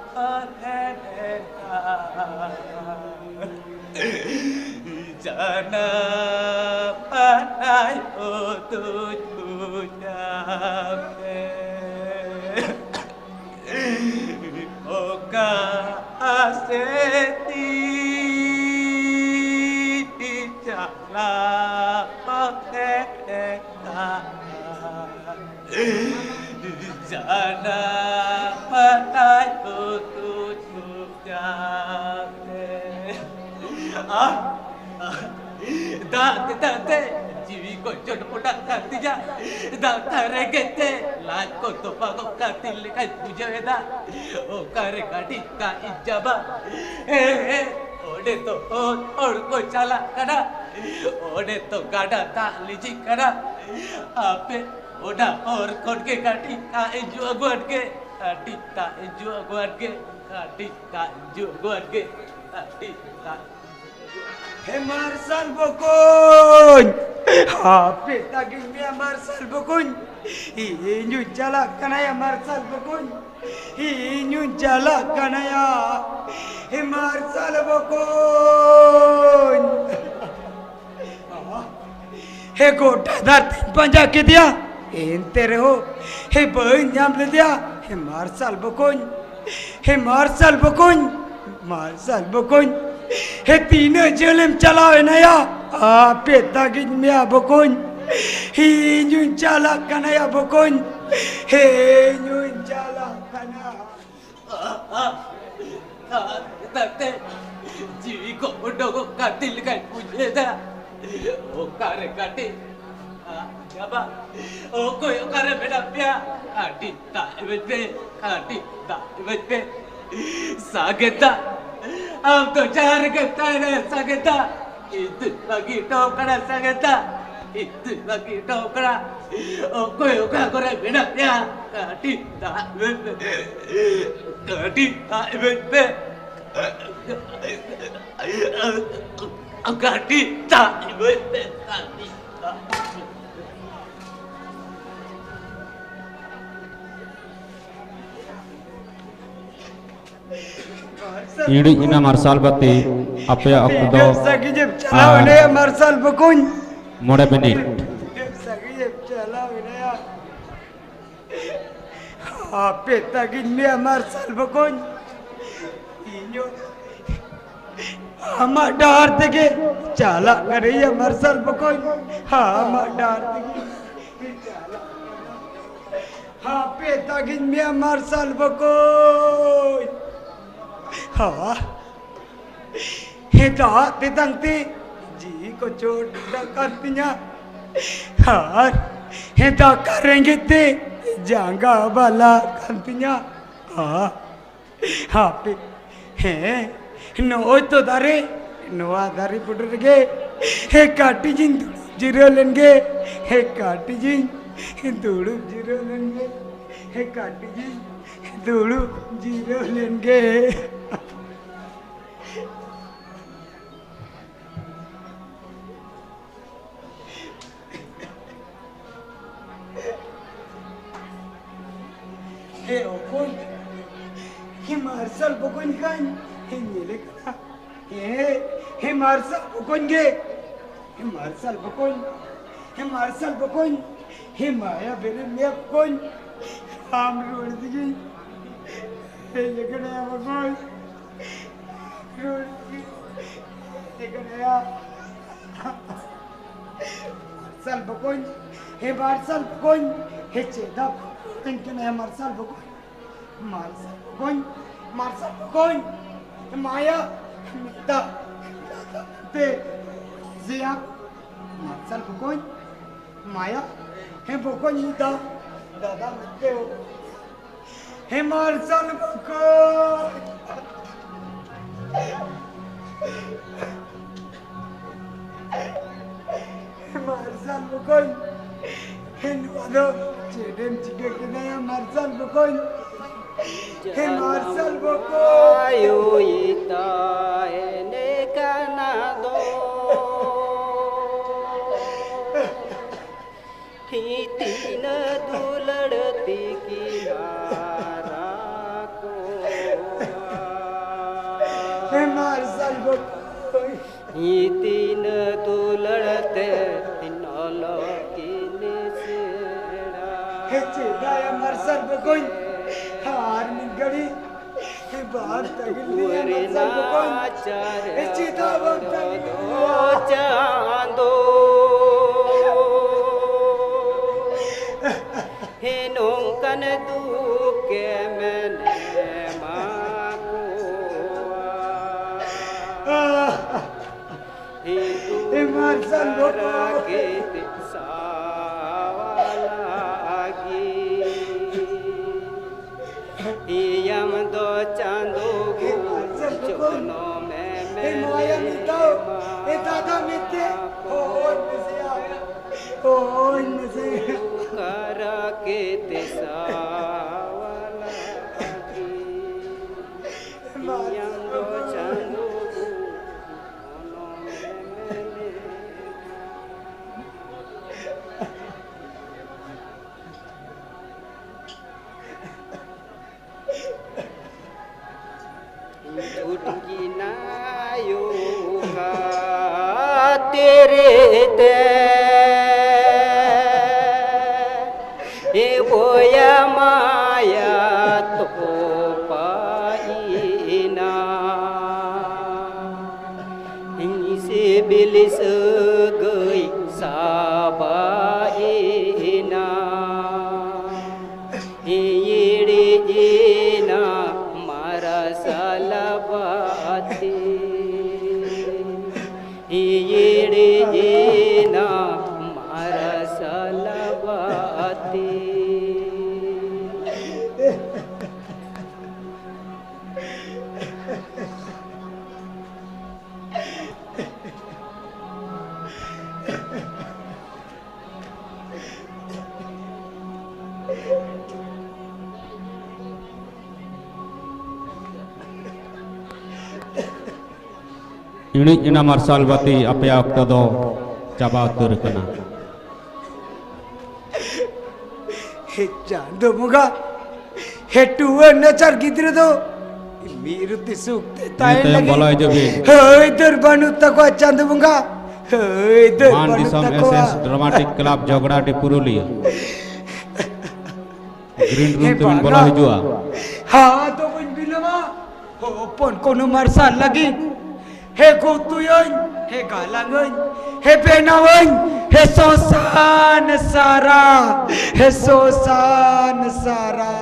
ᱡᱟᱱᱟᱢ ᱟᱱᱟᱭ ᱩᱛᱩ ᱪᱷᱩᱪᱟᱢ ᱛᱮ᱾ ᱚᱠᱟ ᱥᱮᱫ ᱪᱟᱞᱟᱣ ᱛᱮ ᱡᱟᱱᱟᱢ ᱟᱱᱟᱭ ᱩᱛᱩ ᱪᱷᱩᱪᱟᱢ ᱛᱮ᱾ ᱟᱦ! ᱫᱟᱜ ᱛᱮ, ᱫᱟᱜ ᱛᱮ, ᱡᱤᱣᱤ ᱠᱚ ᱪᱚᱴᱯᱚᱴᱟᱜ ᱠᱟᱱ ᱛᱤᱧᱟ᱾ ᱫᱟᱜ ᱛᱮ ᱨᱮᱸᱜᱮᱡ ᱛᱮ, ᱞᱟᱡ ᱠᱚ ᱛᱚᱯᱟᱜᱚᱜ ᱠᱟᱱ ᱛᱤᱧ ᱞᱮᱠᱟᱧ ᱵᱩᱡᱷᱟᱹᱣ ᱮᱫᱟ᱾ ᱚᱠᱟᱨᱮ ᱜᱟᱹᱰᱤ ᱠᱟᱜ ᱤᱧ ᱪᱟᱵᱟ? ᱦᱮᱸ, ᱦᱮᱸ, ᱚᱸᱰᱮ ᱛᱚ ᱦᱚᱲ, ᱦᱚᱲ ᱠᱚ ᱪᱟᱞᱟᱜ ᱠᱟᱱᱟ᱾ ᱚᱸᱰᱮ ᱛᱚ ᱜᱟᱰᱟ ᱫᱟᱜ ᱞᱤᱸᱡᱤᱜ ᱠᱟᱱᱟ᱾ ᱦᱟᱯᱮ, ᱚᱱᱟ ᱦᱚᱨ ᱠᱷᱚᱱ ᱜᱮ ᱜᱟᱹᱰᱤ ᱠᱟᱜ ᱤᱧ ᱡᱩ ᱟᱹᱜᱩᱣᱟᱱ ᱜᱮ᱾ ᱟᱹᱰᱤ ᱫᱟᱜ ᱦᱤᱡᱩᱜ ᱟᱹᱜᱩᱣᱟᱱ ᱜᱮ, ᱟᱹᱰᱤ ᱫᱟᱜ ᱦᱤᱡᱩᱜ ᱟᱹᱜᱩᱣᱟᱱ ᱜᱮ, ᱟᱹᱰᱤ ᱫᱟᱜ᱾ ᱦᱮ ᱢᱟᱨᱥᱟᱞ ᱵᱚᱠᱚᱧ, ᱦᱟᱯᱮ ᱛᱟᱹᱜᱤᱧ ᱢᱮᱭᱟ ᱢᱟᱨᱥᱟᱞ ᱵᱚᱠᱚᱧ, ᱤᱧ ᱦᱚᱸᱧ ᱪᱟᱞᱟᱜ ᱠᱟᱱᱟᱭᱟ ᱢᱟᱨᱥᱟᱞ ᱵᱚᱠᱚᱧ, ᱤᱧ ᱦᱚᱸᱧ ᱪᱟᱞᱟᱜ ᱠᱟᱱᱟᱭᱟ᱾ ᱦᱮ ᱢᱟᱨᱥᱟᱞ ᱵᱚᱠᱚᱧ᱾ ᱦᱮ ᱜᱚᱴᱟ ᱫᱷᱟᱹᱨᱛᱤᱧ ᱯᱟᱸᱡᱟ ᱠᱮᱫᱮᱭᱟ, ᱮᱱᱛᱮ ᱨᱮᱦᱚᱸ ᱦᱮ ᱵᱟᱹᱧ ᱧᱟᱢ ᱞᱮᱫᱮᱭᱟ᱾ ᱦᱮ ᱢᱟᱨᱥᱟᱞ ᱵᱚᱠᱚᱧ, ᱦᱮ ᱢᱟᱨᱥᱟᱞ ᱵᱚᱠᱚᱧ, ᱢᱟᱨᱥᱟᱞ ᱵᱚᱠᱚᱧ, ᱦᱮ ᱛᱤᱱᱟᱹᱜ ᱡᱷᱟᱹᱞᱮᱢ ᱪᱟᱞᱟᱣ ᱮᱱᱟᱭᱟ? ᱟᱯᱮ ᱛᱟᱹᱜᱤᱧ ᱢᱮᱭᱟ ᱵᱚᱠᱚᱧ, ᱤᱧ ᱦᱚᱸᱧ ᱪᱟᱞᱟᱜ ᱠᱟᱱᱟᱭᱟ ᱵᱚᱠᱚᱧ, ᱦᱮ ᱤᱧ ᱦᱚᱸᱧ ᱪᱟᱞᱟᱜ ᱠᱟᱱᱟ᱾ ᱛᱟᱛᱮ ᱡᱤᱣᱤ ᱠᱚ ᱩᱰᱩᱠᱚᱜ ᱠᱟᱱ ᱛᱤᱧ ᱞᱮᱠᱟᱧ ᱵᱩᱡᱷᱟᱹᱣ ᱮᱫᱟ᱾ ᱚᱠᱟᱨᱮ ᱠᱟᱹᱴᱤᱡ ᱵᱟᱵᱟ, ᱚᱠᱚᱭ ᱚᱠᱟᱨᱮ ᱢᱮᱱᱟᱜ ᱯᱮᱭᱟ? ᱠᱟᱹᱴᱤᱡ ᱫᱟᱜ ᱤᱢᱟᱹᱧ ᱯᱮ, ᱠᱟᱹᱴᱤᱡ ᱫᱟᱜ ᱤᱢᱟᱹᱧ ᱯᱮ᱾ ᱥᱟᱜᱮᱛᱟ, ᱟᱢ ᱫᱚ ᱡᱟᱦᱟᱸ ᱨᱮᱜᱮᱢ ᱛᱟᱦᱮᱱᱟ ᱥᱟᱜᱮᱛᱟ, ᱤᱧ ᱫᱚᱧ ᱵᱟᱹᱜᱤ ᱦᱚᱴᱚ ᱠᱟᱱᱟ ᱥᱟᱜᱮᱛᱟ, ᱤᱧ ᱫᱚᱧ ᱵᱟᱹᱜᱤ ᱦᱚᱴᱚ ᱠᱟᱱᱟ᱾ ᱚᱠᱚᱭ ᱚᱠᱟ ᱠᱚᱨᱮ ᱢᱮᱱᱟᱜ ᱯᱮᱭᱟ? ᱠᱟᱹᱴᱤᱡ ᱫᱟᱜ ᱤᱢᱟᱹᱧ ᱯᱮ, ᱠᱟᱹᱴᱤᱡ ᱫᱟᱜ ᱤᱢᱟᱹᱧ ᱯᱮ, ᱠᱟᱹᱴᱤᱡ ᱫᱟᱜ ᱤᱢᱟᱹᱧ ᱯᱮ, ᱠᱟᱹᱴᱤᱡ ᱫᱟᱜ᱾ ᱤᱲᱤᱡ ᱮᱱᱟ ᱢᱟᱨᱥᱟᱞ ᱵᱟᱹᱛᱤ, ᱟᱯᱮᱭᱟᱜ ᱚᱠᱛᱚ ᱫᱚ ᱛᱤᱱᱟᱹᱜ ᱥᱟᱺᱜᱤᱧ ᱮᱢ ᱪᱟᱞᱟᱣ ᱟᱨ ᱮᱱᱟ ᱢᱟᱨᱥᱟᱞ ᱵᱚᱠᱚᱧ? ᱢᱚᱬᱮ ᱢᱤᱱᱤᱴ᱾ ᱛᱤᱱᱟᱹᱜ ᱥᱟᱺᱜᱤᱧ ᱮᱢ ᱪᱟᱞᱟᱣ ᱮᱱᱟ? ᱦᱟᱯᱮ ᱛᱟᱹᱜᱤᱧ ᱢᱮᱭᱟ ᱢᱟᱨᱥᱟᱞ ᱵᱚᱠᱚᱧ, ᱤᱧ ᱦᱚᱸ ᱟᱢᱟᱜ ᱰᱟᱦᱟᱨ ᱛᱮᱜᱮ ᱪᱟᱞᱟᱜ ᱠᱟᱹᱱᱟᱹᱧ ᱢᱟᱨᱥᱟᱞ ᱵᱚᱠᱚᱧ, ᱟᱢᱟᱜ ᱰᱟᱦᱟᱨ ᱛᱮᱜᱮ ᱪᱟᱞᱟᱜ ᱠᱟᱹᱱᱟᱹᱧ᱾ ᱦᱟᱯᱮ ᱛᱟᱹᱜᱤᱧ ᱢᱮᱭᱟ ᱢᱟᱨᱥᱟᱞ ᱵᱚᱠᱚᱧ᱾ ᱦᱟ, ᱦᱮᱸ, ᱫᱟᱜ ᱛᱮᱛᱟᱝ ᱛᱮ ᱡᱤᱣᱤ ᱠᱚ ᱪᱚᱴ ᱠᱟᱱ ᱛᱤᱧᱟ, ᱟᱨ ᱦᱮᱸ, ᱫᱟᱠᱟ ᱨᱮᱸᱜᱮᱡ ᱛᱮ ᱡᱟᱸᱜᱟ ᱵᱟᱞᱟ ᱠᱟᱱ ᱛᱤᱧᱟ᱾ ᱦᱟ, ᱦᱟᱯᱮ, ᱦᱮᱸ, ᱱᱚᱜᱼᱚᱭ ᱛᱚ ᱫᱟᱨᱮ, ᱱᱚᱣᱟ ᱫᱟᱨᱮ ᱵᱩᱴᱟᱹ ᱨᱮᱜᱮ, ᱦᱮᱸ, ᱠᱟᱹᱴᱤᱡ ᱤᱧ ᱫᱩᱲᱩᱵ ᱡᱤᱨᱟᱹᱣ ᱞᱮᱱ ᱜᱮ, ᱦᱮᱸ, ᱠᱟᱹᱴᱤᱡ ᱤᱧ ᱫᱩᱲᱩᱵ ᱡᱤᱨᱟᱹᱣ ᱞᱮᱱ ᱜᱮ, ᱦᱮᱸ, ᱠᱟᱹᱴᱤᱡ ᱤᱧ ᱫᱩᱲᱩᱵ ᱡᱤᱨᱟᱹᱣ ᱞᱮᱱ ᱜᱮ᱾ ᱦᱮᱸ ᱚᱠᱚᱭ? ᱦᱮᱸ ᱢᱟᱨᱥᱟᱞ ᱵᱚᱠᱚᱧ ᱠᱟᱱ᱾ ᱦᱮᱸ ᱧᱮᱞᱮ ᱠᱟᱱᱟ᱾ ᱦᱮᱸ, ᱦᱮᱸ ᱢᱟᱨᱥᱟᱞ ᱵᱚᱠᱚᱧ ᱜᱮ᱾ ᱦᱮᱸ ᱢᱟᱨᱥᱟᱞ ᱵᱚᱠᱚᱧ᱾ ᱦᱮᱸ ᱢᱟᱨᱥᱟᱞ ᱵᱚᱠᱚᱧ᱾ ᱦᱮᱸ ᱢᱟᱭᱟ ᱵᱮᱨᱮᱫ ᱢᱮᱭᱟ ᱵᱚᱠᱚᱧ᱾ ᱟᱢ ᱨᱩᱣᱟᱹᱲ ᱫᱤᱜᱤᱧ ᱦᱮᱡ ᱟᱠᱟᱱᱟ ᱵᱚᱠᱚᱧ᱾ ᱨᱩᱣᱟᱹᱲ ᱫᱤᱜᱤᱧ ᱦᱮᱡ ᱟᱠᱟᱱᱟ᱾ ᱢᱟᱨᱥᱟᱞ ᱵᱚᱠᱚᱧ, ᱦᱮ ᱢᱟᱨᱥᱟᱞ ᱵᱚᱠᱚᱧ, ᱦᱮ ᱪᱮᱫᱟᱜ ᱮᱱ ᱠᱟᱱᱟ ᱢᱟᱨᱥᱟᱞ ᱵᱚᱠᱚᱧ? ᱢᱟᱨᱥᱟᱞ ᱵᱚᱠᱚᱧ, ᱢᱟᱨᱥᱟᱞ ᱵᱚᱠᱚᱧ, ᱢᱟᱭᱟ, ᱢᱤᱫ ᱫᱷᱟᱣ ᱫᱟᱫᱟ ᱢᱮᱱᱛᱮ ᱦᱚᱦᱚᱭ ᱢᱮᱥᱮᱭᱟ᱾ ᱢᱟᱨᱥᱟᱞ ᱵᱚᱠᱚᱧ, ᱢᱟᱭᱟ, ᱦᱮ ᱵᱚᱠᱚᱧ ᱢᱤᱫ ᱫᱷᱟᱣ ᱫᱟᱫᱟ ᱢᱮᱱᱛᱮ ᱦᱚᱦᱚᱭ ᱢᱮᱥᱮᱭᱟ᱾ ᱦᱮ ᱢᱟᱨᱥᱟᱞ ᱵᱚᱠᱚᱧ᱾ ᱦᱮ ᱢᱟᱨᱥᱟᱞ ᱵᱚᱠᱚᱧ᱾ ᱦᱮ ᱱᱚᱣᱟ ᱫᱚ ᱪᱮᱫ ᱮᱢ ᱪᱤᱠᱟᱹ ᱠᱮᱫᱟ ᱭᱟ ᱢᱟᱨᱥᱟᱞ ᱵᱚᱠᱚᱧ? ᱦᱮ ᱢᱟᱨᱥᱟᱞ ᱵᱚᱠᱚᱧ᱾ ᱟᱭᱳᱭ ᱛᱟᱦᱮᱱᱮ ᱠᱟᱱᱟ ᱫᱚ᱾ ᱦᱤ ᱛᱤᱱᱟᱹᱜ ᱫᱩᱞᱟᱹᱲ ᱛᱮᱠᱤᱱ ᱦᱟᱨᱟ ᱠᱚᱣᱟ᱾ ᱦᱮ ᱢᱟᱨᱥᱟᱞ ᱵᱚᱠᱚᱧ᱾ ᱦᱤ ᱛᱤᱱᱟᱹᱜ ᱫᱩᱞᱟᱹᱲ ᱛᱮ ᱚᱞᱚᱜ ᱠᱤᱱ ᱥᱮᱬᱟ᱾ ᱦᱮ ᱪᱮᱫᱟᱜ ᱭᱟ ᱢᱟᱨᱥᱟᱞ ᱵᱚᱠᱚᱧ? ᱟᱨ ᱢᱤᱫ ᱜᱷᱟᱹᱲᱤ ᱵᱟᱨ ᱛᱟᱹᱜᱤᱞ ᱫᱤᱭᱟ ᱢᱟᱨᱥᱟᱞ ᱵᱚᱠᱚᱧ᱾ ᱮ ᱪᱮᱫᱟᱜ ᱵᱟᱢ ᱛᱟᱹᱜᱤᱞ ᱫᱤᱭᱟ? ᱪᱟᱸᱫᱚ᱾ ᱦᱮ ᱱᱚᱝᱠᱟᱱ ᱫᱩᱠ ᱮᱢ ᱮᱢᱟ ᱠᱚᱣᱟ᱾ ᱦᱮ ᱢᱟᱨᱥᱟᱞ ᱵᱚᱠᱚᱧ᱾ ᱥᱟᱣᱟᱞᱟ ᱜᱮ᱾ ᱦᱮ ᱟᱢ ᱫᱚ ᱪᱟᱸᱫᱚ ᱦᱮ ᱢᱟᱨᱥᱟᱞ ᱵᱚᱠᱚᱧ᱾ ᱡᱚᱱᱚᱢ ᱮᱢ ᱦᱮ ᱢᱟᱭᱟ ᱢᱤᱫ ᱫᱷᱟᱣ᱾ ᱦᱮ ᱫᱟᱫᱟ ᱢᱮᱱᱛᱮ ᱦᱚᱦᱚᱭ ᱢᱮᱥᱮᱭᱟ᱾ ᱦᱚᱦᱚᱭ ᱢᱮᱥᱮ᱾ ᱠᱟᱨᱟ ᱠᱮᱛᱮ ᱥᱟᱣᱟᱞᱟ ᱠᱷᱟᱹᱛᱤᱨ ᱛᱮ ᱵᱚᱭᱟ ᱢᱟᱭᱟ ᱛᱚᱯᱟᱭᱮᱱᱟ᱾ ᱤᱧ ᱥᱤᱵᱤᱞ ᱥᱟᱹᱜᱟᱹᱭ ᱥᱟᱵᱟᱭᱮᱱᱟ᱾ ᱦᱤᱲᱤᱡ ᱮᱱᱟ ᱢᱟᱨᱥᱟᱞ ᱵᱟᱹᱛᱤ᱾ ᱦᱤᱲᱤᱡ ᱮᱱᱟ ᱢᱟᱨᱥᱟᱞ ᱵᱟᱹᱛᱤ᱾ ᱤᱬᱤᱡ ᱮᱱᱟ ᱢᱟᱨᱥᱟᱞ ᱵᱟᱹᱛᱤ, ᱟᱯᱮᱭᱟᱜ ᱚᱠᱛᱚ ᱫᱚ ᱪᱟᱵᱟ ᱩᱛᱟᱹᱨ ᱟᱠᱟᱱᱟ᱾ ᱦᱮ ᱪᱟᱸᱫᱚ ᱵᱚᱸᱜᱟ, ᱦᱮ ᱴᱩᱣᱟᱹᱨ ᱱᱟᱪᱟᱨ ᱜᱤᱫᱽᱨᱟᱹ ᱫᱚ ᱢᱤᱫ ᱨᱩᱛᱤ ᱥᱩᱠ ᱛᱮ ᱱᱤᱭᱟᱹ ᱛᱟᱦᱮᱱ ᱛᱟᱭᱚᱢ ᱞᱟᱹᱜᱤᱫ ᱵᱚᱞᱚ ᱦᱤᱡᱩᱜ ᱵᱤᱱ᱾ ᱦᱟᱹᱭᱫᱟᱹᱨ ᱵᱟᱹᱱᱩᱜ ᱛᱟᱠᱚᱣᱟ ᱪᱟᱸᱫᱚ ᱵᱚᱸᱜᱟ, ᱦᱟᱹᱭᱫᱟᱹᱨ ᱢᱟᱱ ᱵᱟᱹᱱᱩᱜ ᱫᱤᱥᱚᱢ ᱛᱟᱠᱚᱣᱟ᱾ ᱮᱥ ᱮᱥ ᱰᱨᱟᱢᱟᱴᱤᱠ ᱠᱞᱟᱵᱽ ᱡᱷᱚᱜᱽᱲᱟᱴᱤ ᱯᱩᱨᱩᱞᱤᱭᱟᱹ᱾ ᱜᱨᱤᱱ ᱨᱩᱢ ᱦᱮ ᱛᱮᱵᱤᱱ ᱵᱚᱞᱚ ᱵᱟᱝᱟ᱾ ᱦᱤᱡᱩᱜᱼᱟ᱾ ᱦᱟ ᱫᱚ ᱵᱟᱹᱧ ᱵᱤᱞᱚᱢᱟ᱾ ᱦᱚᱯᱚᱱ ᱠᱚ ᱱᱩ ᱢᱟᱨᱥᱟᱞ ᱞᱟᱹᱜᱤᱫ᱾ ᱦᱮ ᱜᱩᱛᱩᱭᱟᱹᱧ, ᱦᱮ ᱜᱟᱞᱟᱝᱟᱹᱧ, ᱦᱮ ᱵᱮᱱᱟᱣᱟᱹᱧ, ᱦᱮ ᱥᱚᱥᱟᱱ ᱥᱟᱨᱟ, ᱦᱮ ᱥᱚᱥᱟᱱ ᱥᱟᱨᱟ᱾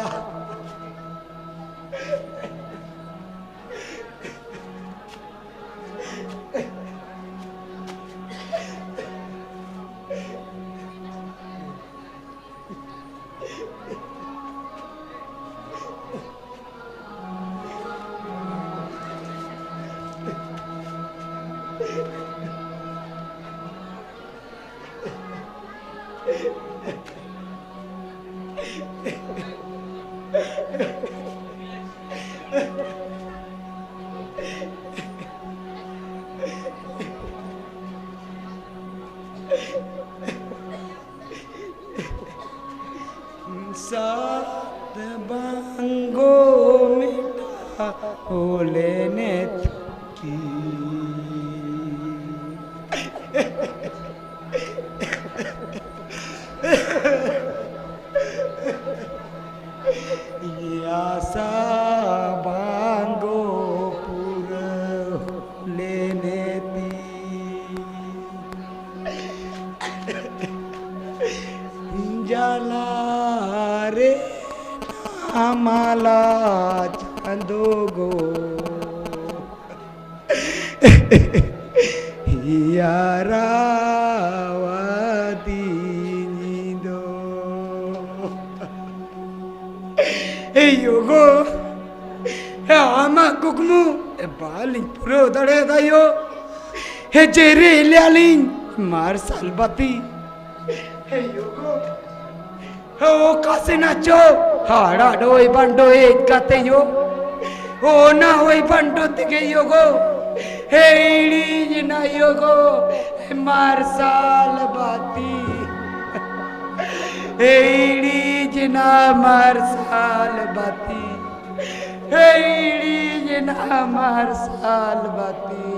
ᱥᱟᱛ ᱵᱟᱝᱜᱚ ᱢᱮᱱᱟᱜ ᱦᱚᱞᱮ ᱱᱮᱛ ᱠᱤ᱾ ᱱᱮᱛᱤ ᱡᱟᱞᱟ ᱨᱮ ᱱᱟᱢᱟᱞᱟ ᱪᱟᱸᱫᱚ ᱜᱚ᱾ ᱦᱤᱭᱟᱨᱟᱣᱟᱫᱤᱧ ᱫᱚ᱾ ᱮ ᱭᱳ ᱜᱚ, ᱟᱢᱟᱜ ᱠᱩᱠᱢᱩ ᱵᱟᱞᱤᱧ ᱯᱩᱨᱟᱹᱣ ᱫᱟᱲᱮᱭᱟᱫᱟ ᱭᱳ᱾ ᱦᱮ ᱡᱮᱨᱮᱫ ᱞᱮᱭᱟᱞᱤᱧ ᱢᱟᱨᱥᱟᱞ ᱵᱟᱹᱛᱤ᱾ ᱮ ᱭᱳ ᱜᱚ, ᱚᱠᱟ ᱥᱮᱱᱟᱜ ᱪᱚ ᱦᱟᱲᱟᱰ ᱦᱚᱭ ᱵᱷᱟᱱᱰᱚ ᱦᱮᱡ ᱠᱟᱛᱮ ᱭᱳ, ᱚᱱᱟ ᱦᱚᱭ ᱵᱷᱟᱱᱰᱚ ᱛᱮᱜᱮ ᱭᱳ ᱜᱚ, ᱦᱮ ᱤᱲᱤᱡ ᱮᱱᱟ ᱭᱳ ᱜᱚ ᱢᱟᱨᱥᱟᱞ ᱵᱟᱹᱛᱤ᱾ ᱦᱮ ᱤᱲᱤᱡ ᱮᱱᱟ ᱢᱟᱨᱥᱟᱞ ᱵᱟᱹᱛᱤ᱾ ᱦᱮ ᱤᱲᱤᱡ ᱮᱱᱟ ᱢᱟᱨᱥᱟᱞ ᱵᱟᱹᱛᱤ᱾